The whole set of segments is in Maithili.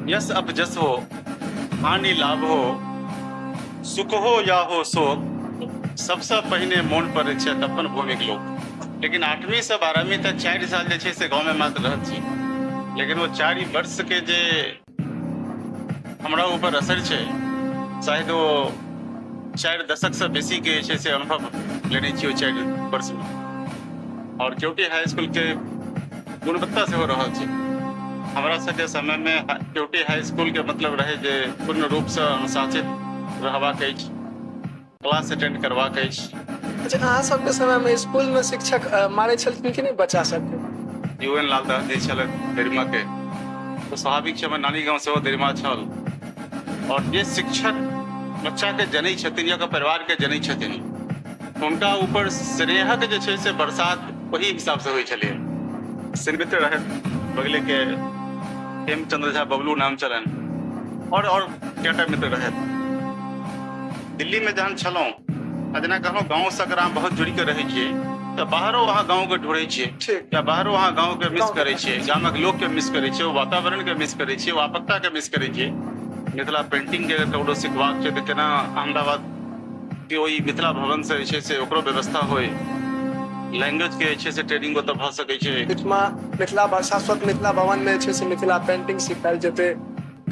यश अपजस हो, हानि लाभ हो, सुख हो या हो शोक, सबसँ पहिने मोन पड़ै छथि अपन भूमिक लोक। लेकिन 8वीं से 12वीं तक 4 साल जे छै से गाँवमे मात्र रहल छी, लेकिन ओ 4 वर्षके जे हमरा ऊपर असर छै, शायद ओ 4 दशकसँ बेसीके जे छै से अनुभव लेने छी ओहि 4 वर्षमे। आओर केवटी हाई स्कूलके गुणवत्ता सेहो रहल छै। हमरा सबके समयमे केवटी हाई स्कूलके मतलब रहै जे पूर्ण रूपसँ अनुशासित रहबाक अछि, क्लास अटेंड करबाक अछि। अच्छा, अहाँ सबके समयमे स्कूलमे शिक्षक मारै छलखिन कि नहि बच्चा सबके? यू एन लाल दास जी छलथि दरिमाके, तऽ स्वाभाविक छै हमर नानी गाँव सेहो दरिमा छल। आओर जे शिक्षक बच्चाके जनै छथिन या ओकर परिवारके जनै छथिन, हुनका ऊपर स्नेहक जे छै से बरसात ओही हिसाबसँ होइ छलै। मित्र रहथि बगलेके हेमचंद्र झा बबलू नाम छलनि, आओर कएटा मित्र रहथि। दिल्लीमे जहन छलहुँ आ जेना कहलहुँ गाँवसँ अगर अहाँ बहुत जुड़ि कऽ रहै छियै तऽ बाहरो अहाँ गाँवके ढूँढै छियै या बाहरो अहाँ गाँवके मिस करै छियै, गामक लोकके मिस करै छियै, ओ वातावरणके मिस करै छियै, ओ आपकताके मिस करै छियै। मिथिला पेंटिंगके अगर ककरो सिखबाक छै तऽ केना अहमदाबाद के ओहि मिथिला भवनसँ जे छै से ओकरो व्यवस्था होइ, लैंग्वेजके जे छै से ट्रेनिंग ओतऽ भऽ सकै छै। एहिठमा मिथिला शाश्वत मिथिला भवनमे जे छै से मिथिला पेंटिंग सिखायल जेतै,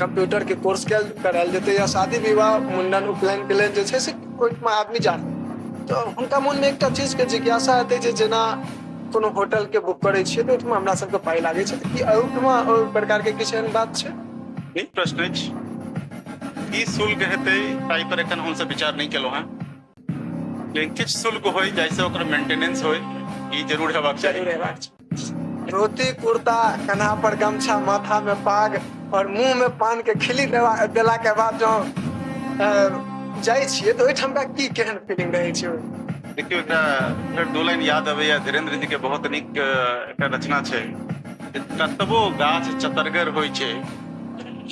कंप्यूटर के कोर्स करायल जेतै, या शादी विवाह मुंडन उपनयन के लेल जे छै से ओहिठमा आदमी जा तऽ हुनका मोनमे एकटा चीजके जिज्ञासा हेतै जे जेना कोनो होटल के बुक करै छियै तऽ ओहिठमा हमरा सबके पाइ लागै छै, तऽ की एहिठमा ओहि प्रकार के किछु एहन बात छै? नीक प्रश्न अछि। की शुल्क हेतै ताहि पर एखन हमसब विचार नहि केलहुँ हेँ, लेकिन किछु शुल्क होइ जाहिसँ ओकर मेंटेनेंस होइ, ई जरूर हेबाक चाही। जरूर हेबाक चाही। धोती कुर्ता, कन्हा पर गमछा, माथा में पाग और मुंह में पान के खिली देला के बाद जो जाइ छियै तऽ ओहिठामका की केहन फीलिंग रहै छै? देखियौ, एकटा फेर 2 लाइन याद अबैया धीरेन्द्र जी के बहुत नीक एकटा रचना छै, कतबो गाछ चतरगर होइ छै,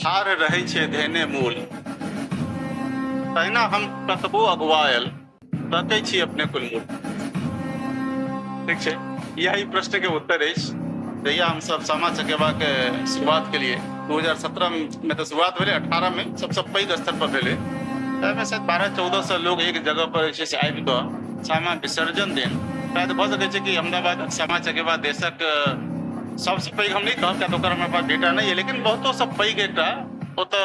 ठाढ़ रहै छै धेने मूल, तहिना हम कतबो अगुआयल तकै छी अपने कुलमूल। ठीक छै, यही प्रश्न के उत्तर अछि। जहिया हमसब सामा चकेवा के शुरुआत केलिए 2017 में तऽ शुरुआत भेलै, 18 में सबसँ पैघ स्तर पर भेलै, ताहिमे शायद 12-14 सए लोग एक जगह पर जे छै से आबि कऽ सामा विसर्जन दिन, शायद भऽ सकै छै कि अहमदाबाद सामा चकेवा देशक सबसँ पैघ हम नहि कहब, किया तऽ ओकर हमरा पास डेटा नहि यऽ, लेकिन बहुतो सब पैघ एकटा ओतऽ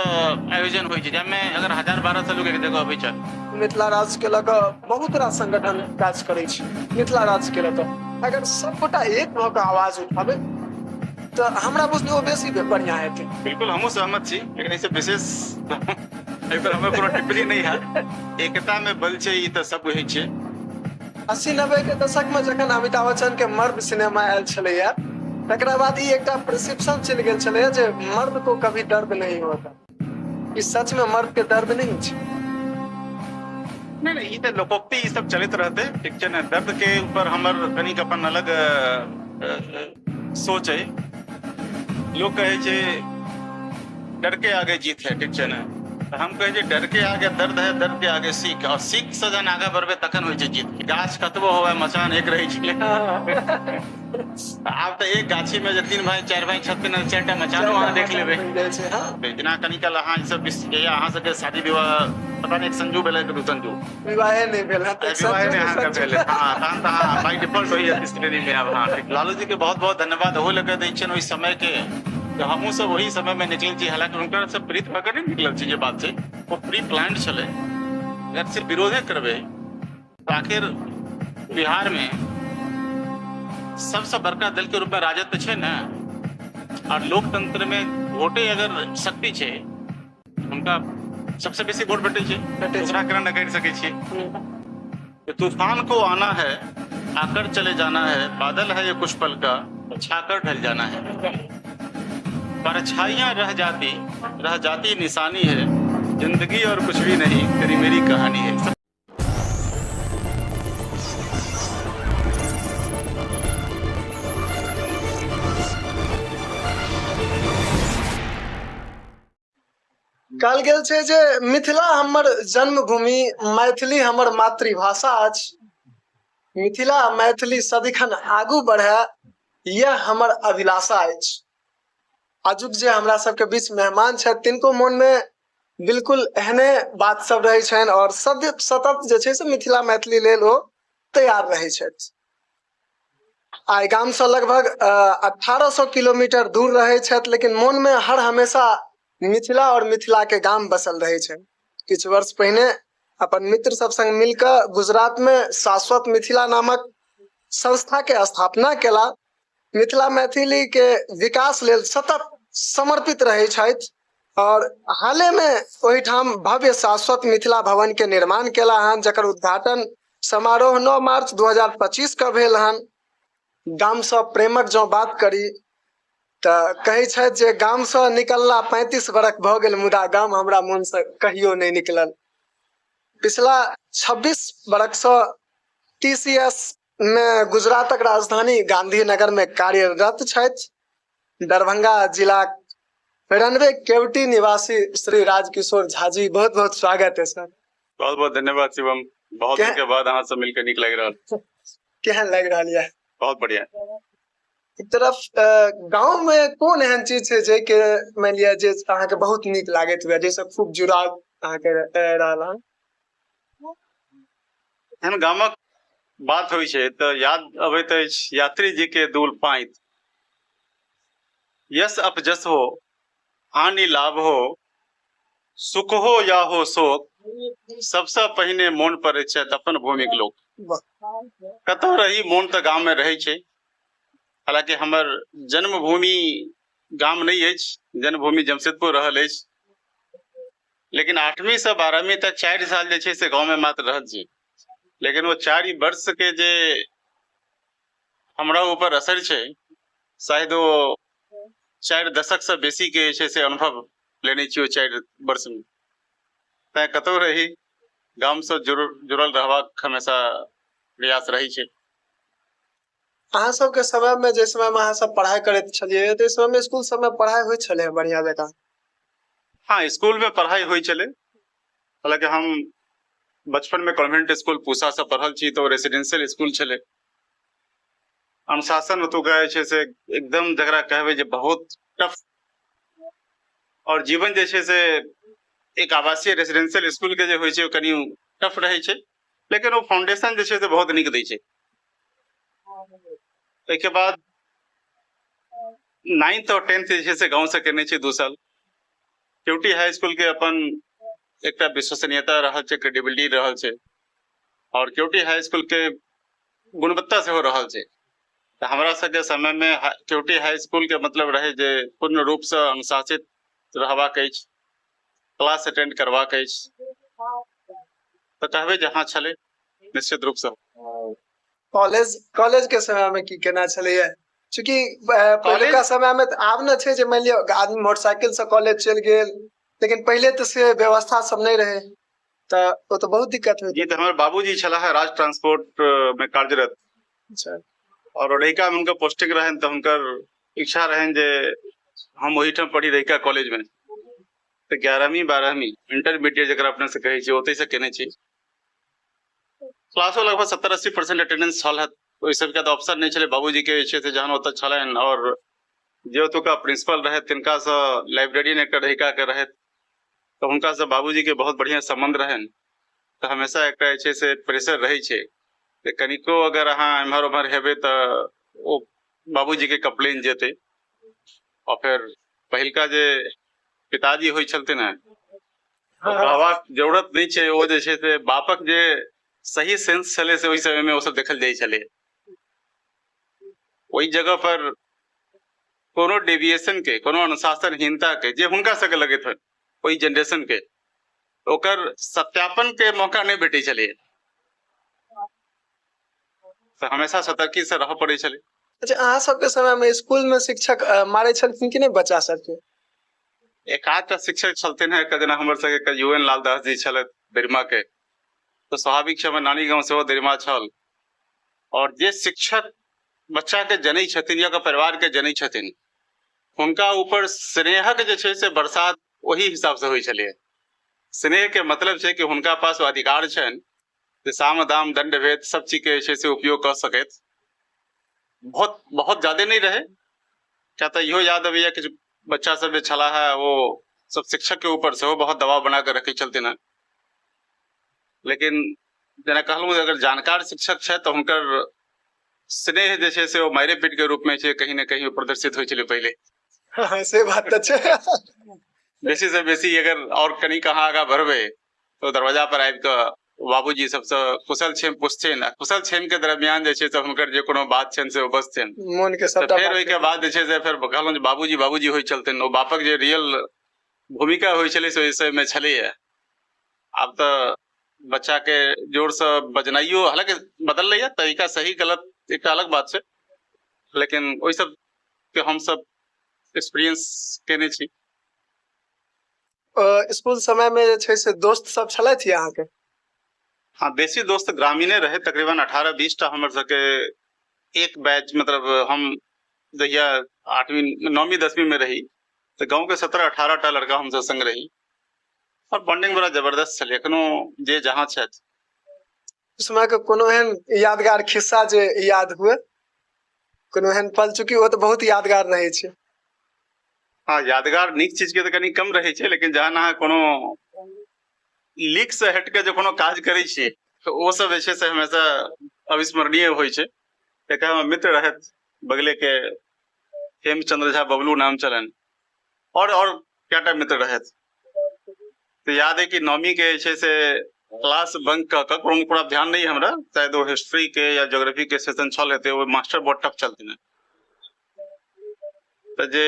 आयोजन होइ छै जाहिमे अगर 1000-1200 लोग एक जगह अबै छथि। मिथिला राज्य के लऽ कऽ बहुत रास संगठन काज करै छै। मिथिला राज्य के लऽ कऽ अगर सबगोटा एक भऽ कऽ आवाज उठाबै तऽ हमरा बुझने ओ बेसी बढ़िआँ हेतै। बिल्कुल, हमहूँ सहमत छी, लेकिन एहिसँ विशेष एहिपर हमर कोनो टिप्पणी नहि हैत। एकता मे बल छै, ई तऽ सब बुझै छियै। 80-90 के दशक में जखन अमिताभ बच्चन के मर्द सिनेमा आयल छलैया, तकरा बाद ई एकटा परसेप्शन चलि गेल छलैया जे मर्द को कभी दर्द नहीं होता। ई सच में मर्द के दर्द नहीं होइ छै? नहि नहि, ई तऽ लोकोक्ति ई सब चलैत रहतै, ठीक छै ने। दर्द के ऊपर हमर कनिक अपन अलग सोच अइ। लोक कहै छै डर के आगे जीत है, ठीक छै ने, तऽ हम कहै छियै डर के आगे दर्द है, दर्द के आगे सीख, और सीख से जहन आगाँ बढ़बै तखन होइ छै जीत। गाछ कतबो होवे मचान एक रहै छै। आब तऽ एक गाछी में जे 3 भाई 4 भाई छथिन, 4टा मचानो अहाँ देख लेबै। जेना कनी काल अहाँ ई सब जहिया अहाँ सबके शादी विवाह पता नहि एक संजू भेलै कि 2 संजू विवाहे नहि भेल हँ, विवाहे नहि अहाँके भेल, हँ, तहन तऽ अहाँ बाई डिफॉल्ट होइए श्रेणी में आब। हँ, लालू जी के बहुत बहुत धन्यवाद ओहो लऽ कऽ दै छियनि ओहि समय के, तऽ हमहूँ सब ओही समय में निकलल छी। हालांकि हुनकर सब प्रीत भऽ कऽ नहि निकलल छी, जे बात छै ओ प्री प्लान्ड छलै। अगर सिर्फ विरोधे करबै तऽ आखिर बिहार में सबसँ बड़का दल के रूप में राजद तऽ छै ने, और लोकतंत्र में वोटे अगर शक्ति छै, हुनका सबसे बेसी वोट भेटै छै, दूसरा केना नकारि सकै छियै? तूफान को आना है, आकर चले जाना है, बादल है ये कुछ पल का, छाकर ढल जाना है, परछाइयां रह जाती, रह जाती निशानी है, जिंदगी और कुछ भी नहीं तेरी मेरी कहानी है। कहल गेल छै जे मिथिला हमर जन्मभूमि, मैथिली हमर मातृभाषा अछि, मिथिला मैथिली सदिखन आगू बढ़य, यह हमर अभिलाषा अछि। आजुक जे हमरा सबके बीच मेहमान छथि तिनको मोनमे बिल्कुल एहने बात सब रहै छनि और सद सतत जे छै से मिथिला मैथिली लेल ओ तैयार रहै छथि। आइ गामसँ लगभग 1800 किलोमीटर दूर रहै छथि, लेकिन मोनमे हर हमेशा मिथिला और मिथिला के गाम बसल रहै छनि। किछु वर्ष पहिने अपन मित्र सब संग मिल कऽ गुजरात में शाश्वत मिथिला नामक संस्था के स्थापना केला। मिथिला मैथिली के विकास लेल सतत समर्पित रहै छथि और हाले में ओहिठाम भव्य शाश्वत मिथिला भवन के निर्माण केला हन, जकर उद्घाटन समारोह 9 मार्च 2025 के भेल हन। गामसँ प्रेमक जँ बात करी तऽ कहै छथि जे गामसँ निकलला 35 बरख भऽ गेल, मुदा गाम हमरा मोनसँ कहियो नहि निकलल। पिछला 26 बरखसँ TCS मे गुजरातक राजधानी गांधीनगर में कार्यरत छथि। दरभंगा जिला रनवे केवटी निवासी श्री राजकिशोर झा जी, बहुत बहुत स्वागत है सर। बहुत बहुत धन्यवाद शिवम, बहुत दिन के बाद अहाँ से मिलकर नीक लागि रहल। केहन लागि रहल यऽ? बहुत बढ़िया। एक तरफ गाँव में कोन एहन चीज छै जे के मानि लिअ जे अहाँके बहुत नीक लागैत हुए, जाहिसँ खूब जुड़ाव अहाँके रहल हन? एहन गामक बात होइ छै तऽ याद अबैत अछि यात्री जी के दूल पाँति, यश अपजस हो हानि लाभ हो सुख हो या हो शोक, सबसँ पहिने मोन पड़ै छथि अपन भूमिक लोक। कतौ रही मोन तऽ गाम मे रहै छै। हालांकि हमर जन्मभूमि गाम नहि अछि, जन्मभूमि जमशेदपुर रहल अछि, लेकिन 8वीं से 12वीं तक 4 साल जे छै से गाँव में मात्र रहल छी। लेकिन वो 4 वर्ष के जे हमरा ऊपर असर छै, शायद वो 4 दशक से बेसी के जे छै से अनुभव लेने छी 4 वर्ष में। तैं कतौ रही गाम से जुड़ल रहबाक हमेशा प्रयास रहै छै। अहाँ सबके समय में, जे समय में अहाँ सब पढ़ाई करैत छलियै, तऽ समय में स्कूल सब में पढ़ाई होइत छलै बढ़िया जकाँ? हाँ, स्कूल में पढ़ाई होइ छलै। हालांकि हम बचपन में कॉन्वेंट स्कूल पूसा से पढ़ल छी, तो रेसिडेंशियल स्कूल छलै। अनुशासन ओतुका जे छै से एकदम जकरा कहबै जे बहुत टफ, और जीवन जे छै से एक आवासीय रेसिडेंशियल स्कूल के जे होइ छै ओ कनि टफ रहै छै, लेकिन ओ फाउंडेशन जे छै से बहुत नीक दै छै। ओहिके बाद 9th और 10th जे छै से गाँव से केने छी 2 साल। केवटी हाई स्कूल के अपन एकटा विश्वसनीयता रहल छै, क्रेडिबिलिटी रहल छै, और केवटी हाई स्कूल के गुणवत्ता सेहो रहल छै। तऽ हमरा सबके समय में केवटी हाई स्कूल के मतलब रहे जे पूर्ण रूप से अनुशासित रहबाक अछि, क्लास अटेंड करबाक अछि, तऽ कहबै जे हाँ छलै निश्चित रूप से। कॉलेज के समय में की केना छलैया? चूँकि पहिलुका समय में आब ने छै जे मानि लिअ आदमी मोटरसाइकिल से कॉलेज चलि गेल, लेकिन पहिले तऽ से व्यवस्था सब नहि रहे, तऽ ओ तऽ बहुत दिक्कत होइत। जी, तऽ हमर बाबूजी छलाह राज ट्रांसपोर्ट में कार्यरत। अच्छा। और रहिका में हुनकर पोस्टिंग रहनि, तऽ हुनकर इच्छा रहनि जे हम ओहिठाम पढ़ी रहिका कॉलेज में। तऽ 11वीं 12वीं इंटरमीडिएट जकरा अपने से कहै छी ओतहि से केने छी। क्लासो लगभग 70-80% अटेंडेंस छल हत। ओहि सबके तऽ ऑप्शन नहि छलै। बाबूजी के जे छै से जहन ओतऽ छलनि और जे ओतुका प्रिंसिपल रहथि तिनकासँ लाइब्रेरियन एकटा रहिका के रहथि, तऽ हुनकासँ बाबूजी के बहुत बढ़िआँ सम्बन्ध रहनि। तऽ हमेशा एकटा जे छै से प्रेशर रहै छै जे कनिको अगर अहाँ एम्हर ओम्हर हेबै तऽ ओ बाबूजी के कम्प्लेन जेतै। और फेर पहिलका जे पिताजी होइ छलथिन हेँ, कहबाक जरूरत नहि छै, ओ जे छै से बापक जे सही सेंस छलै से ओहि समय मे ओ सब देखल जाइ छलै। ओहि जगह पर कोनो डेविएशन के, कोनो अनुशासनहीनता के जे हुनका सबके लगैत होय ओहि जेनरेशन के, ओकर सत्यापन के मौका नहि भेटै छलै। तऽ हमेशा सतर्की से रहऽ पड़ै छलै। अच्छा, अहाँ सबके समय में स्कूल में शिक्षक मारै छलखिन कि नहि बच्चा सबके? एक आधटा शिक्षक छलथिन हेँ, जेना हमर सबके यू एन लाल दास जी छलथि दरिमा के, तऽ स्वाभाविक छै हमर नानी गाँव सेहो दरिमा छल। और जे शिक्षक बच्चा के जनै छथिन या ओकर परिवार के जनै छथिन, हुनका ऊपर स्नेहक जे छै से बरसात ओहि हिसाब से होइ छलै। स्नेह के मतलब छै कि हुनका पास ओ अधिकार छनि जे साम दाम दंड भेद सब चीज के जे छै से उपयोग कऽ सकैत। बहुत बहुत ज्यादे नहि रहै, किया तऽ इहो याद अबैया किछु बच्चा सब जे छलाह है ओ सब शिक्षक के ऊपर सेहो बहुत दबाव बना कऽ रखै छलथिन हेँ। लेकिन जेना कहलहुँ अगर जानकार शिक्षक छथि तऽ हुनकर स्नेह जे छै से ओ मारि पीट के रूप में छै कहीं ने कहीं प्रदर्शित होइ छलै पहिले। हँ, से बात तऽ छै। बेसी से बेसी अगर और कनी कहाँ आगाँ बढ़बै तऽ दरवाजा पर आबि कऽ बाबूजी सबसँ कुशल क्षेम पुछथिन आ कुशल क्षेम के दरमियान जे छै से हुनकर जे कोनो बात छनि से ओ बजथिन। मोन के सबटा फेर ओहिके बाद जे छै से फेर कहलहुँ जे बाबूजी बाबूजी होइ छलथिन, ओ बापक जे रियल भूमिका होइ छलै से ओहि समयमे छलैया। आब तऽ बच्चा के जोरसँ बजनाइयो हालांकि बदललैया तरीका, सही गलत एकटा अलग बात छै, लेकिन ओहि सबके हमसब एक्सपीरियंस केने छी। स्कूल समय में जे छै से दोस्त सब छलथि अहाँके? हाँ, बेसी दोस्त ग्रामीणे रहे, तकरीबन 18-20 टा हमर सबके एक बैच, मतलब हम जहिया 8वीं 9वीं 10वीं में रही तऽ गाँव के 17-18 टा लड़का हमसब संग रही और बॉन्डिंग बड़ा जबरदस्त छलै। एखनो जे जहाँ छथि। समय के कोनो एहन यादगार खिस्सा जे याद हुए, कोनो एहन पल, चूँकि ओ तऽ बहुत यादगार रहै छै। हाँ, यादगार नीक चीज के तऽ कनि कम रहै छै, लेकिन जहन अहाँ कोनो लीक से हटि कऽ जे कोनो काज करै छियै तऽ ओ सब जे छै से हमेशा अविस्मरणीय होइ छै। एक हमर मित्र रहथि बगले के, हेमचंद्र झा बबलू नाम छलनि, और कएटा मित्र रहथि। तऽ याद है कि नौवीं के जे छै से क्लास बंक कऽ कऽ, कोनो पूरा ध्यान नहि हमरा, शायद ओ हिस्ट्री के या ज्योग्राफी के सेशन छल हेतै, ओ मास्टर बहुत टफ छलथिन। तऽ जे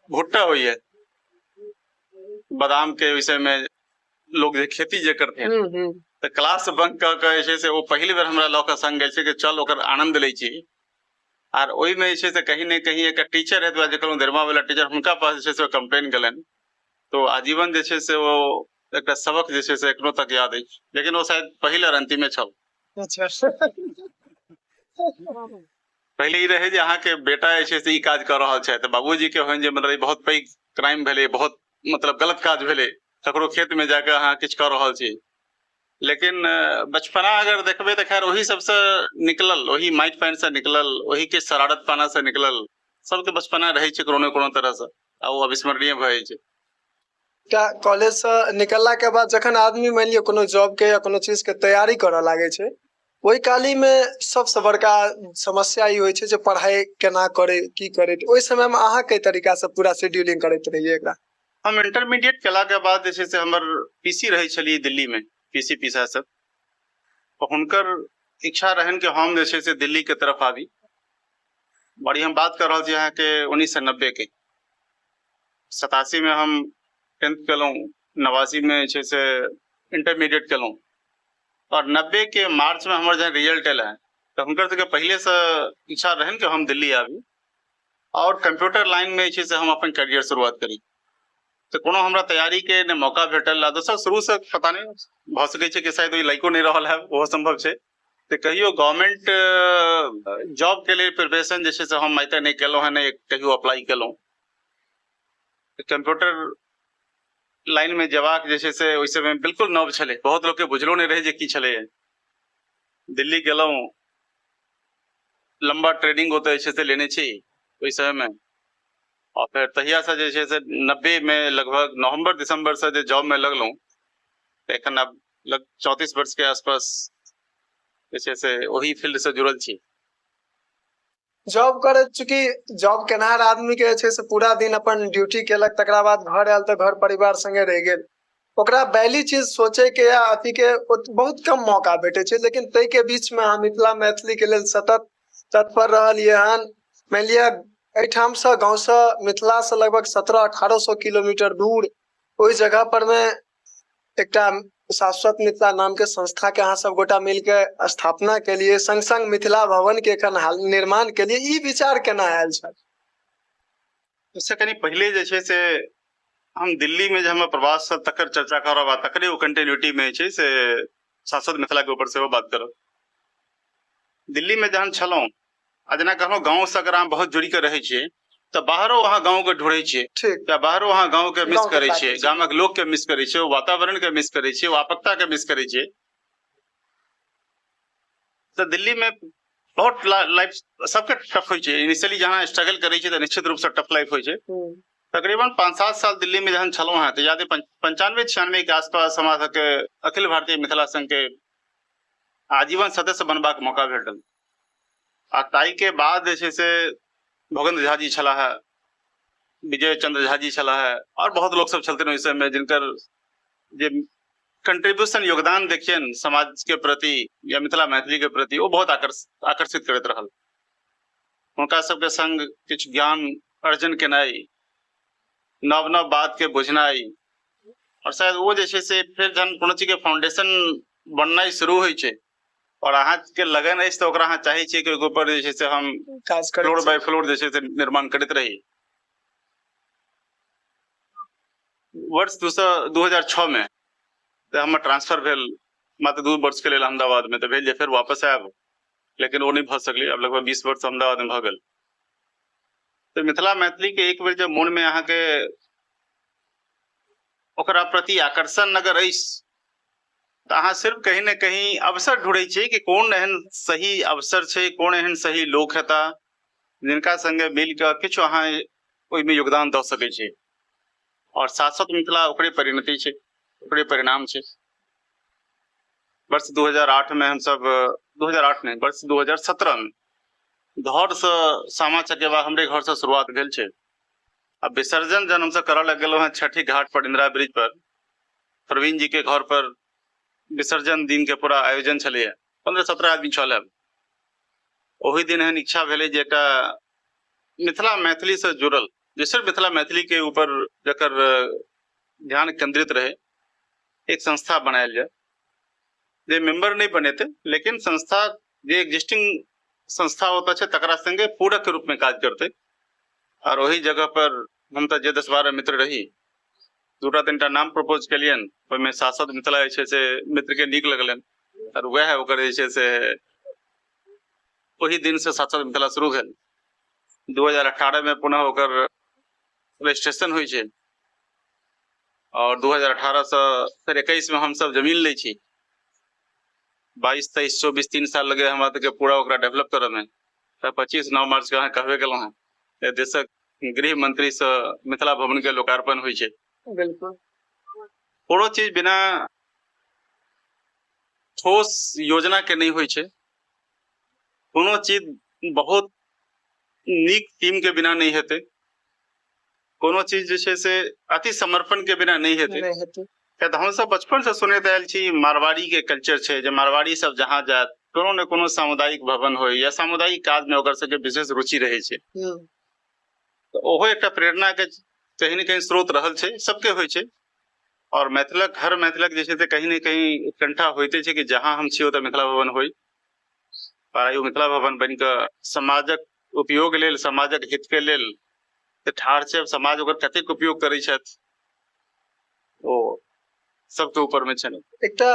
भुट्टा होइए बादाम के विषय में लोग जे खेती जे करथिन, तऽ क्लास बंक कऽ कऽ जे छै से ओ पहिल बेर हमरा लऽ कऽ संग गेल छै कि चल ओकर आनंद लै छी। आर ओहिमे जे छै से कहीं ने कहीं एकटा टीचर रहथि, जे कहलहुँ दरमा वाला टीचर, हुनका पास जे छै से कम्प्लेन गेलनि, तो आजीवन जे छै से ओ एकटा सबक जे छै से एखनो तक याद अछि, लेकिन ओ शायद पहिल आओर अंतिमे छल। अच्छा। पहिले ई रहै जे अहाँके बेटा जे छै से ई काज कऽ रहल छै तऽ बाबूजी के होइन जे मतलब ई बहुत पैघ क्राइम भेलै, बहुत मतलब गलत काज भेलै, ककरो खेत में जाकऽ अहाँ किछु कऽ रहल छी। लेकिन बचपना अगर देखबै तऽ खैर ओही सबसँ निकलल, ओही माटि पानिसँ निकलल, ओही के शरारत पाना से निकलल, सबके बचपना रहै छै कोनो ने कोनो तरहसँ आ ओ अविस्मरणीय भऽ जाइ छै। एकटा कॉलेज से निकलला के बाद जखन आदमी मानि लिअ कोनो जॉब के या कोनो चीज के तैयारी करऽ लागै छै, ओहि काली में सबसँ बड़का समस्या ई होइ छै जे पढ़ाई केना करै, की करै। ओहि समय में अहाँ कई तरीका से पूरा शेड्यूलिंग करैत रहियै एकरा? हम इंटरमीडिएट केला के बाद जे छै से हमर पीसी रहै छलियै दिल्ली में, पीसी पीसा सब, हुनकर इच्छा रहनि कि हम जे छै से दिल्ली के तरफ आबी। बड़ी हम बात कर रहल छी अहाँके 1990 के, 87 में हम टेंथ केलहुँ, 89 में जे छै से इंटरमीडिएट केलहुँ और 90 के मार्च में हमर जहन रिजल्ट एल है तऽ हुनकर सबके पहिलेसँ इच्छा रहनि कि हम दिल्ली आबी और कंप्यूटर लाइन में जे छै से हम अपन करियर शुरुआत करी। तऽ कोनो हमरा तैयारी के ने मौका भेटल, आ दोसर शुरूसँ पता नहि भऽ सकै छै कि शायद ओहि लाइको नहि रहल है, ओहो सम्भव छै। तऽ कहियो गवर्नमेंट जॉब के लेल प्रिपरेशन जे छै से हम आइ तक नहि केलहुँ हेँ, नहि कहियो अप्लाई केलहुँ। कंप्यूटर लाइन में जेबाक जे छै से ओहि समय बिल्कुल नव छलै, बहुत लोकके बुझलो नहि रहै जे की छलै। दिल्ली गेलहुँ, लम्बा ट्रेनिंग ओतऽ जे छै से लेने छी ओहि समयमे, और फेर तहियासँ जे छै से 90 में लगभग नवम्बर दिसम्बरसँ जे जॉबमे लगलहुँ तऽ एखन आब लग 34 वर्ष के आसपास जे छै से ओही फील्डसँ जुड़ल छी। जॉब करैत, चूँकि जॉब केनहार आदमी के जे छै से पूरा दिन अपन ड्यूटी केलक, तकरा बाद घर आयल तऽ घर परिवार संगे रहि गेल, ओकरा बैली चीज सोचे के या अथी के बहुत कम मौका भेटै छै। लेकिन ताहि के बीच में अहाँ मिथिला मैथिली के लेल सतत तत्पर रहलियै हन। मानि लिअ एहिठाम से गाँव से मिथिला से लगभग 1700-1800 किलोमीटर दूर ओहि जगह पर में एकटा शाश्वत मिथिला नाम के संस्था के अहाँ सब गोटा मिल के स्थापना केलिए, संग संग मिथिला भवन के एखन हाल निर्माण केलिए, ई विचार केना आयल छल? इससे कनि पहिले जे छै से हम दिल्ली में जे हमर प्रवास छल तकर चर्चा करब आ तकरे ओ कंटिन्यूटी में जे छै से शाश्वत मिथिला के ऊपर सेहो बात करब। दिल्ली में जहन छलहुँ आ जेना कहलहुँ गाँव से अगर अहाँ बहुत जुड़ि के रहै छियै तऽ बाहरो अहाँ गाँव के ढूंढै छियै, ठीक, या बाहरो अहाँ गाँव के मिस गाँव के करै ताकै छियै, छियै, गामक लोक के मिस करै छियै, वातावरण के मिस करै छियै, आपकता के मिस करै छियै। तऽ दिल्ली में बहुत लाइफ सबके टफ होइ छै। इनिशियली जहाँ स्ट्रगल करै छियै तऽ निश्चित रूप से टफ लाइफ होइ छै। तकरीबन 5-7 साल दिल्ली में जहन छलहुँ हेँ तऽ याद 95-96 के आसपास हमरा सबके अखिल भारतीय मिथिला संघ के आजीवन सदस्य बनबाक मौका भेटल। आ ताहिके बाद जे छै से भोगेन्द्र झा जी छलाह हे, विजय चंद्र झा जी छलाह हे, आओर बहुत लोक सब छलथिन ओहि समय जिनकर जे कंट्रीब्यूशन योगदान देखियनि समाज के प्रति या मिथिला मैथिली के प्रति ओ बहुत आकर्षित करैत रहल। हुनका सबके संग किछु ज्ञान अर्जन केनाइ, नव नव बात के बुझनाइ, और शायद ओ जे छै से फेर जहन कोनो चीज के फाउंडेशन बननाइ शुरू होइ छै और अहाँके लगन अछि तऽ ओकरा अहाँ चाहै छियै कि ओहि ऊपर जे छै से हम काज करै फ्लोर छी। बाय फ्लोर जे छै से निर्माण करैत रही। वर्ष 2006 में तऽ हमर ट्रांसफर भेल मात्र 2 वर्ष के लेल अहमदाबाद में, तऽ भेल जे फेर वापस आयब, लेकिन ओ नहि भऽ सकलै। आब लगभग 20 वर्ष अहमदाबाद में भऽ गेल। तऽ मिथिला मैथिली के एक बेर जब मोन में अहाँके ओकरा प्रति आकर्षण अगर अछि तऽ अहाँ सिर्फ कहीं ने कहीं अवसर ढूंढै छियै कि कोन एहन सही अवसर छै, कोन एहन सही लोक हेता जिनका संगे मिल कऽ किछु अहाँ ओहिमे योगदान दऽ सकै छी। और शाश्वत मिथिला ओकरे परिणति छै, ओकरे परिणाम छै। वर्ष 2008 में हमसब 2008 नहि, वर्ष 2017 में घर से सामा चकेवा हमरे घर से शुरुआत भेल छै। आ विसर्जन जहन हमसब करऽ लग गेलहुँ हेँ छठी घाट पर, इंदिरा ब्रिज पर, प्रवीण जी के घर पर विसर्जन दिन के पूरा आयोजन छलैए। 15-17 आदमी छल। ओहि दिन एहन इच्छा भेलै जे एकटा मिथिला मैथिली से जुड़ल, जे सिर्फ मिथिला मैथिली के ऊपर जकर ध्यान केंद्रित रहे, एक संस्था बनायल जाय। जे मेंबर नहीं बनेते लेकिन संस्था जे एग्जिस्टिंग संस्था होता छै तकरा संगे पूरक के रूप में काज करते। और ओही जगह पर हम तऽ जे 10-12 मित्र रही, 2-3 नाम प्रपोज केलियनि, ओहिमे शाश्वत मिथिला जे छै से मित्र के नीक लगलनि और वएह ओकर जे छै से ओही दिन से शाश्वत मिथिला शुरू भेल। 2018 में पुनः ओकर रजिस्ट्रेशन होइ छै और 2018 से फेर 21 में हमसब जमीन लै छी। 22, 23, 24, 3 साल लगे हमरा सबके पूरा ओकरा डेवलप करऽ में। तऽ 25/9 मार्च के अहाँ कहबे केलहुँ हेँ, देशक गृह मंत्री से मिथिला भवन के लोकार्पण होइ छै। बिल्कुल। कोनो चीज बिना ठोस योजना के नहि होइ छै। कोनो चीज बहुत नीक टीम के बिना नहि हेतै। कोनो चीज जे छै से अति समर्पण के बिना नहि हेतै। नहि हेतै। किया तऽ हमसब बचपन से सुनैत आयल छी मारवाड़ी के कल्चर छै जे मारवाड़ी सब जहाँ जायत कोनो ने कोनो सामुदायिक भवन होइ या सामुदायिक काज में ओकर सबके विशेष रुचि रहै छै। तऽ ओहो एकटा प्रेरणा के कहीं ने कहीं स्रोत रहल छै, सबके होइ छै। और मैथिलक हर मैथिलक जे छै से कहीं ने कहीं उत्कंठा होइते छै कि जहाँ हम छी ओतऽ मिथिला भवन होइ। और आइ ओ मिथिला भवन बनि कऽ समाजक उपयोग लेल, समाजक हित के लेल ठाढ़ छै। समाज ओकर कतेक उपयोग करै छथि ओ सबके ऊपर में छनि। एकटा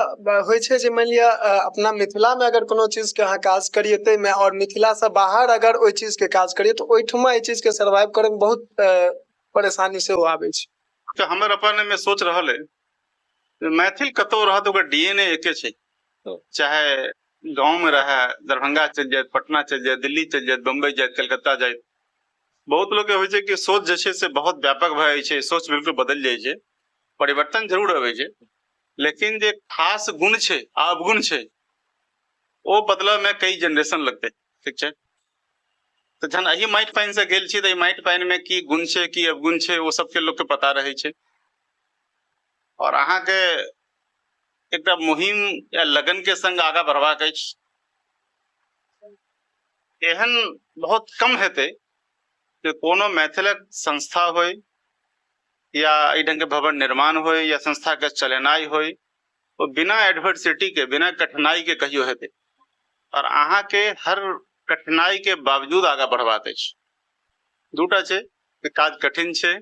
होइ छै जे मानि लिअ अपना मिथिला में अगर कोनो चीज के अहाँ काज करियै ताहिमे, और मिथिला से बाहर अगर ओहि चीज के काज करियै तऽ ओहिठुमा एहि चीज के सर्वाइव करय में बहुत परेशानी सेहो आबै छै। तऽ हमर अपन एहिमे सोच रहल अइ मैथिल कतौ रहत ओकर DNA एके छै। चाहे गाँव में रहै, दरभंगा चलि जायत, पटना चलि जायत, दिल्ली चलि जायत, बम्बई जायत, कलकत्ता जायत। बहुत लोक के होइ छै कि सोच जे छै से बहुत व्यापक भए जाइ छै, सोच बिल्कुल बदलि जाइ छै, परिवर्तन जरूर अबै छै, लेकिन जे खास गुण छै आ अवगुण छै ओ बदलऽ में कई जनरेशन लगतै। ठीक छै, तऽ जहन एहि माटि पानि से गेल छी तऽ एहि माटि पानि में की गुण छै की अवगुण छै ओ सबके लोक के पता रहै छै। और अहाँके एकटा मुहिम या लगन के संग आगाँ बढ़बाक अछि। एहन बहुत कम हेतै जे कोनो मैथिलक संस्था होइ या एहि ढंग के भवन निर्माण होइ या संस्था के चलेनाइ होइ, ओ बिना एडवर्सिटी के, बिना कठिनाई के कहियो हेतै। और अहाँके हर कठिनाई के बावजूद आगाँ बढ़बाक अछि। दूटा छै कि काज कठिन छै,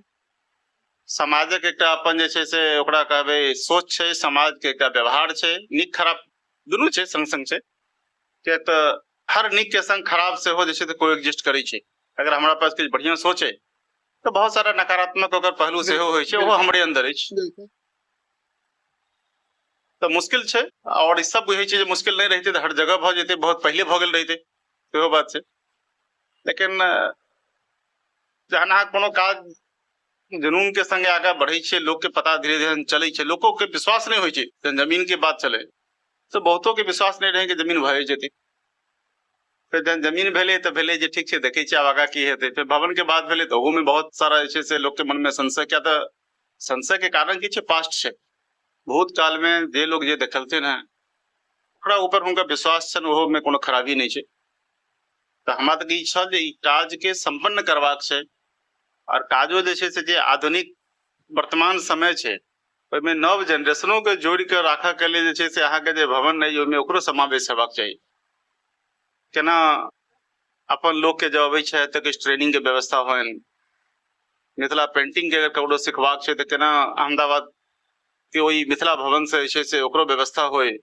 समाजक एकटा अपन जे छै से ओकरा कहबै सोच छै, समाज के एकटा व्यवहार छै, नीक खराब दुनू छै, संग संग छै। किएक तऽ हर नीक के संग खराब सेहो जे छै से कोएग्जिस्ट करै छै। अगर हमरा पास किछु बढ़िआँ सोच अइ तऽ बहुत सारा नकारात्मक ओकर पहलू सेहो होइ छै, ओहो हमरे अन्दर अछि। तऽ मुश्किल छै। और ई सब बुझै छै जे मुश्किल नहि रहितै तऽ हर जगह भऽ जेतै, बहुत पहिले भऽ गेल रहितै, सेहो बात छै। लेकिन जहन अहाँ कोनो काज जुनून के संगे आगाँ बढ़ै छियै, लोकके पता धीरे धीरे चलै छै, लोको के विश्वास नहि होइ छै। जहन जमीन के बात चले तऽ बहुतो के विश्वास नहि रहै कि जमीन भए जेतै। फेर जहन जमीन भेलै तऽ भेलै जे ठीक छै, देखै छियै आब आगाँ की हेतै। फेर भवन के बात भेलै तऽ ओहोमे बहुत सारा जे छै से लोकके मनमे संशय, किया तऽ संशय के कारण की छै, पास्ट छै, भूतकाल मे जे लोग जे देखलथिन हेँ ओकरा ऊपर हुनका विश्वास छनि, ओहोमे कोनो खराबी नहि छै। तऽ हमरा तऽ ई छल जे ई काजके सम्पन्न करबाक छै, आओर काजो जे छै से जे आधुनिक वर्तमान समय छै ओहिमे नव जेनरेशनोके जोड़ि कऽ राखऽके लेल जे छै से अहाँके जे भवन अइ ओहिमे ओकरो समावेश हेबाक चाही। केना अपन लोकके जब अबै छथि तऽ किछु ट्रेनिंगके व्यवस्था होइन, मिथिला पेंटिंगके अगर ककरो सिखबाक छै तऽ केना अहमदाबाद के ओहि मिथिला भवन से जे छै से ओकरो व्यवस्था होइ,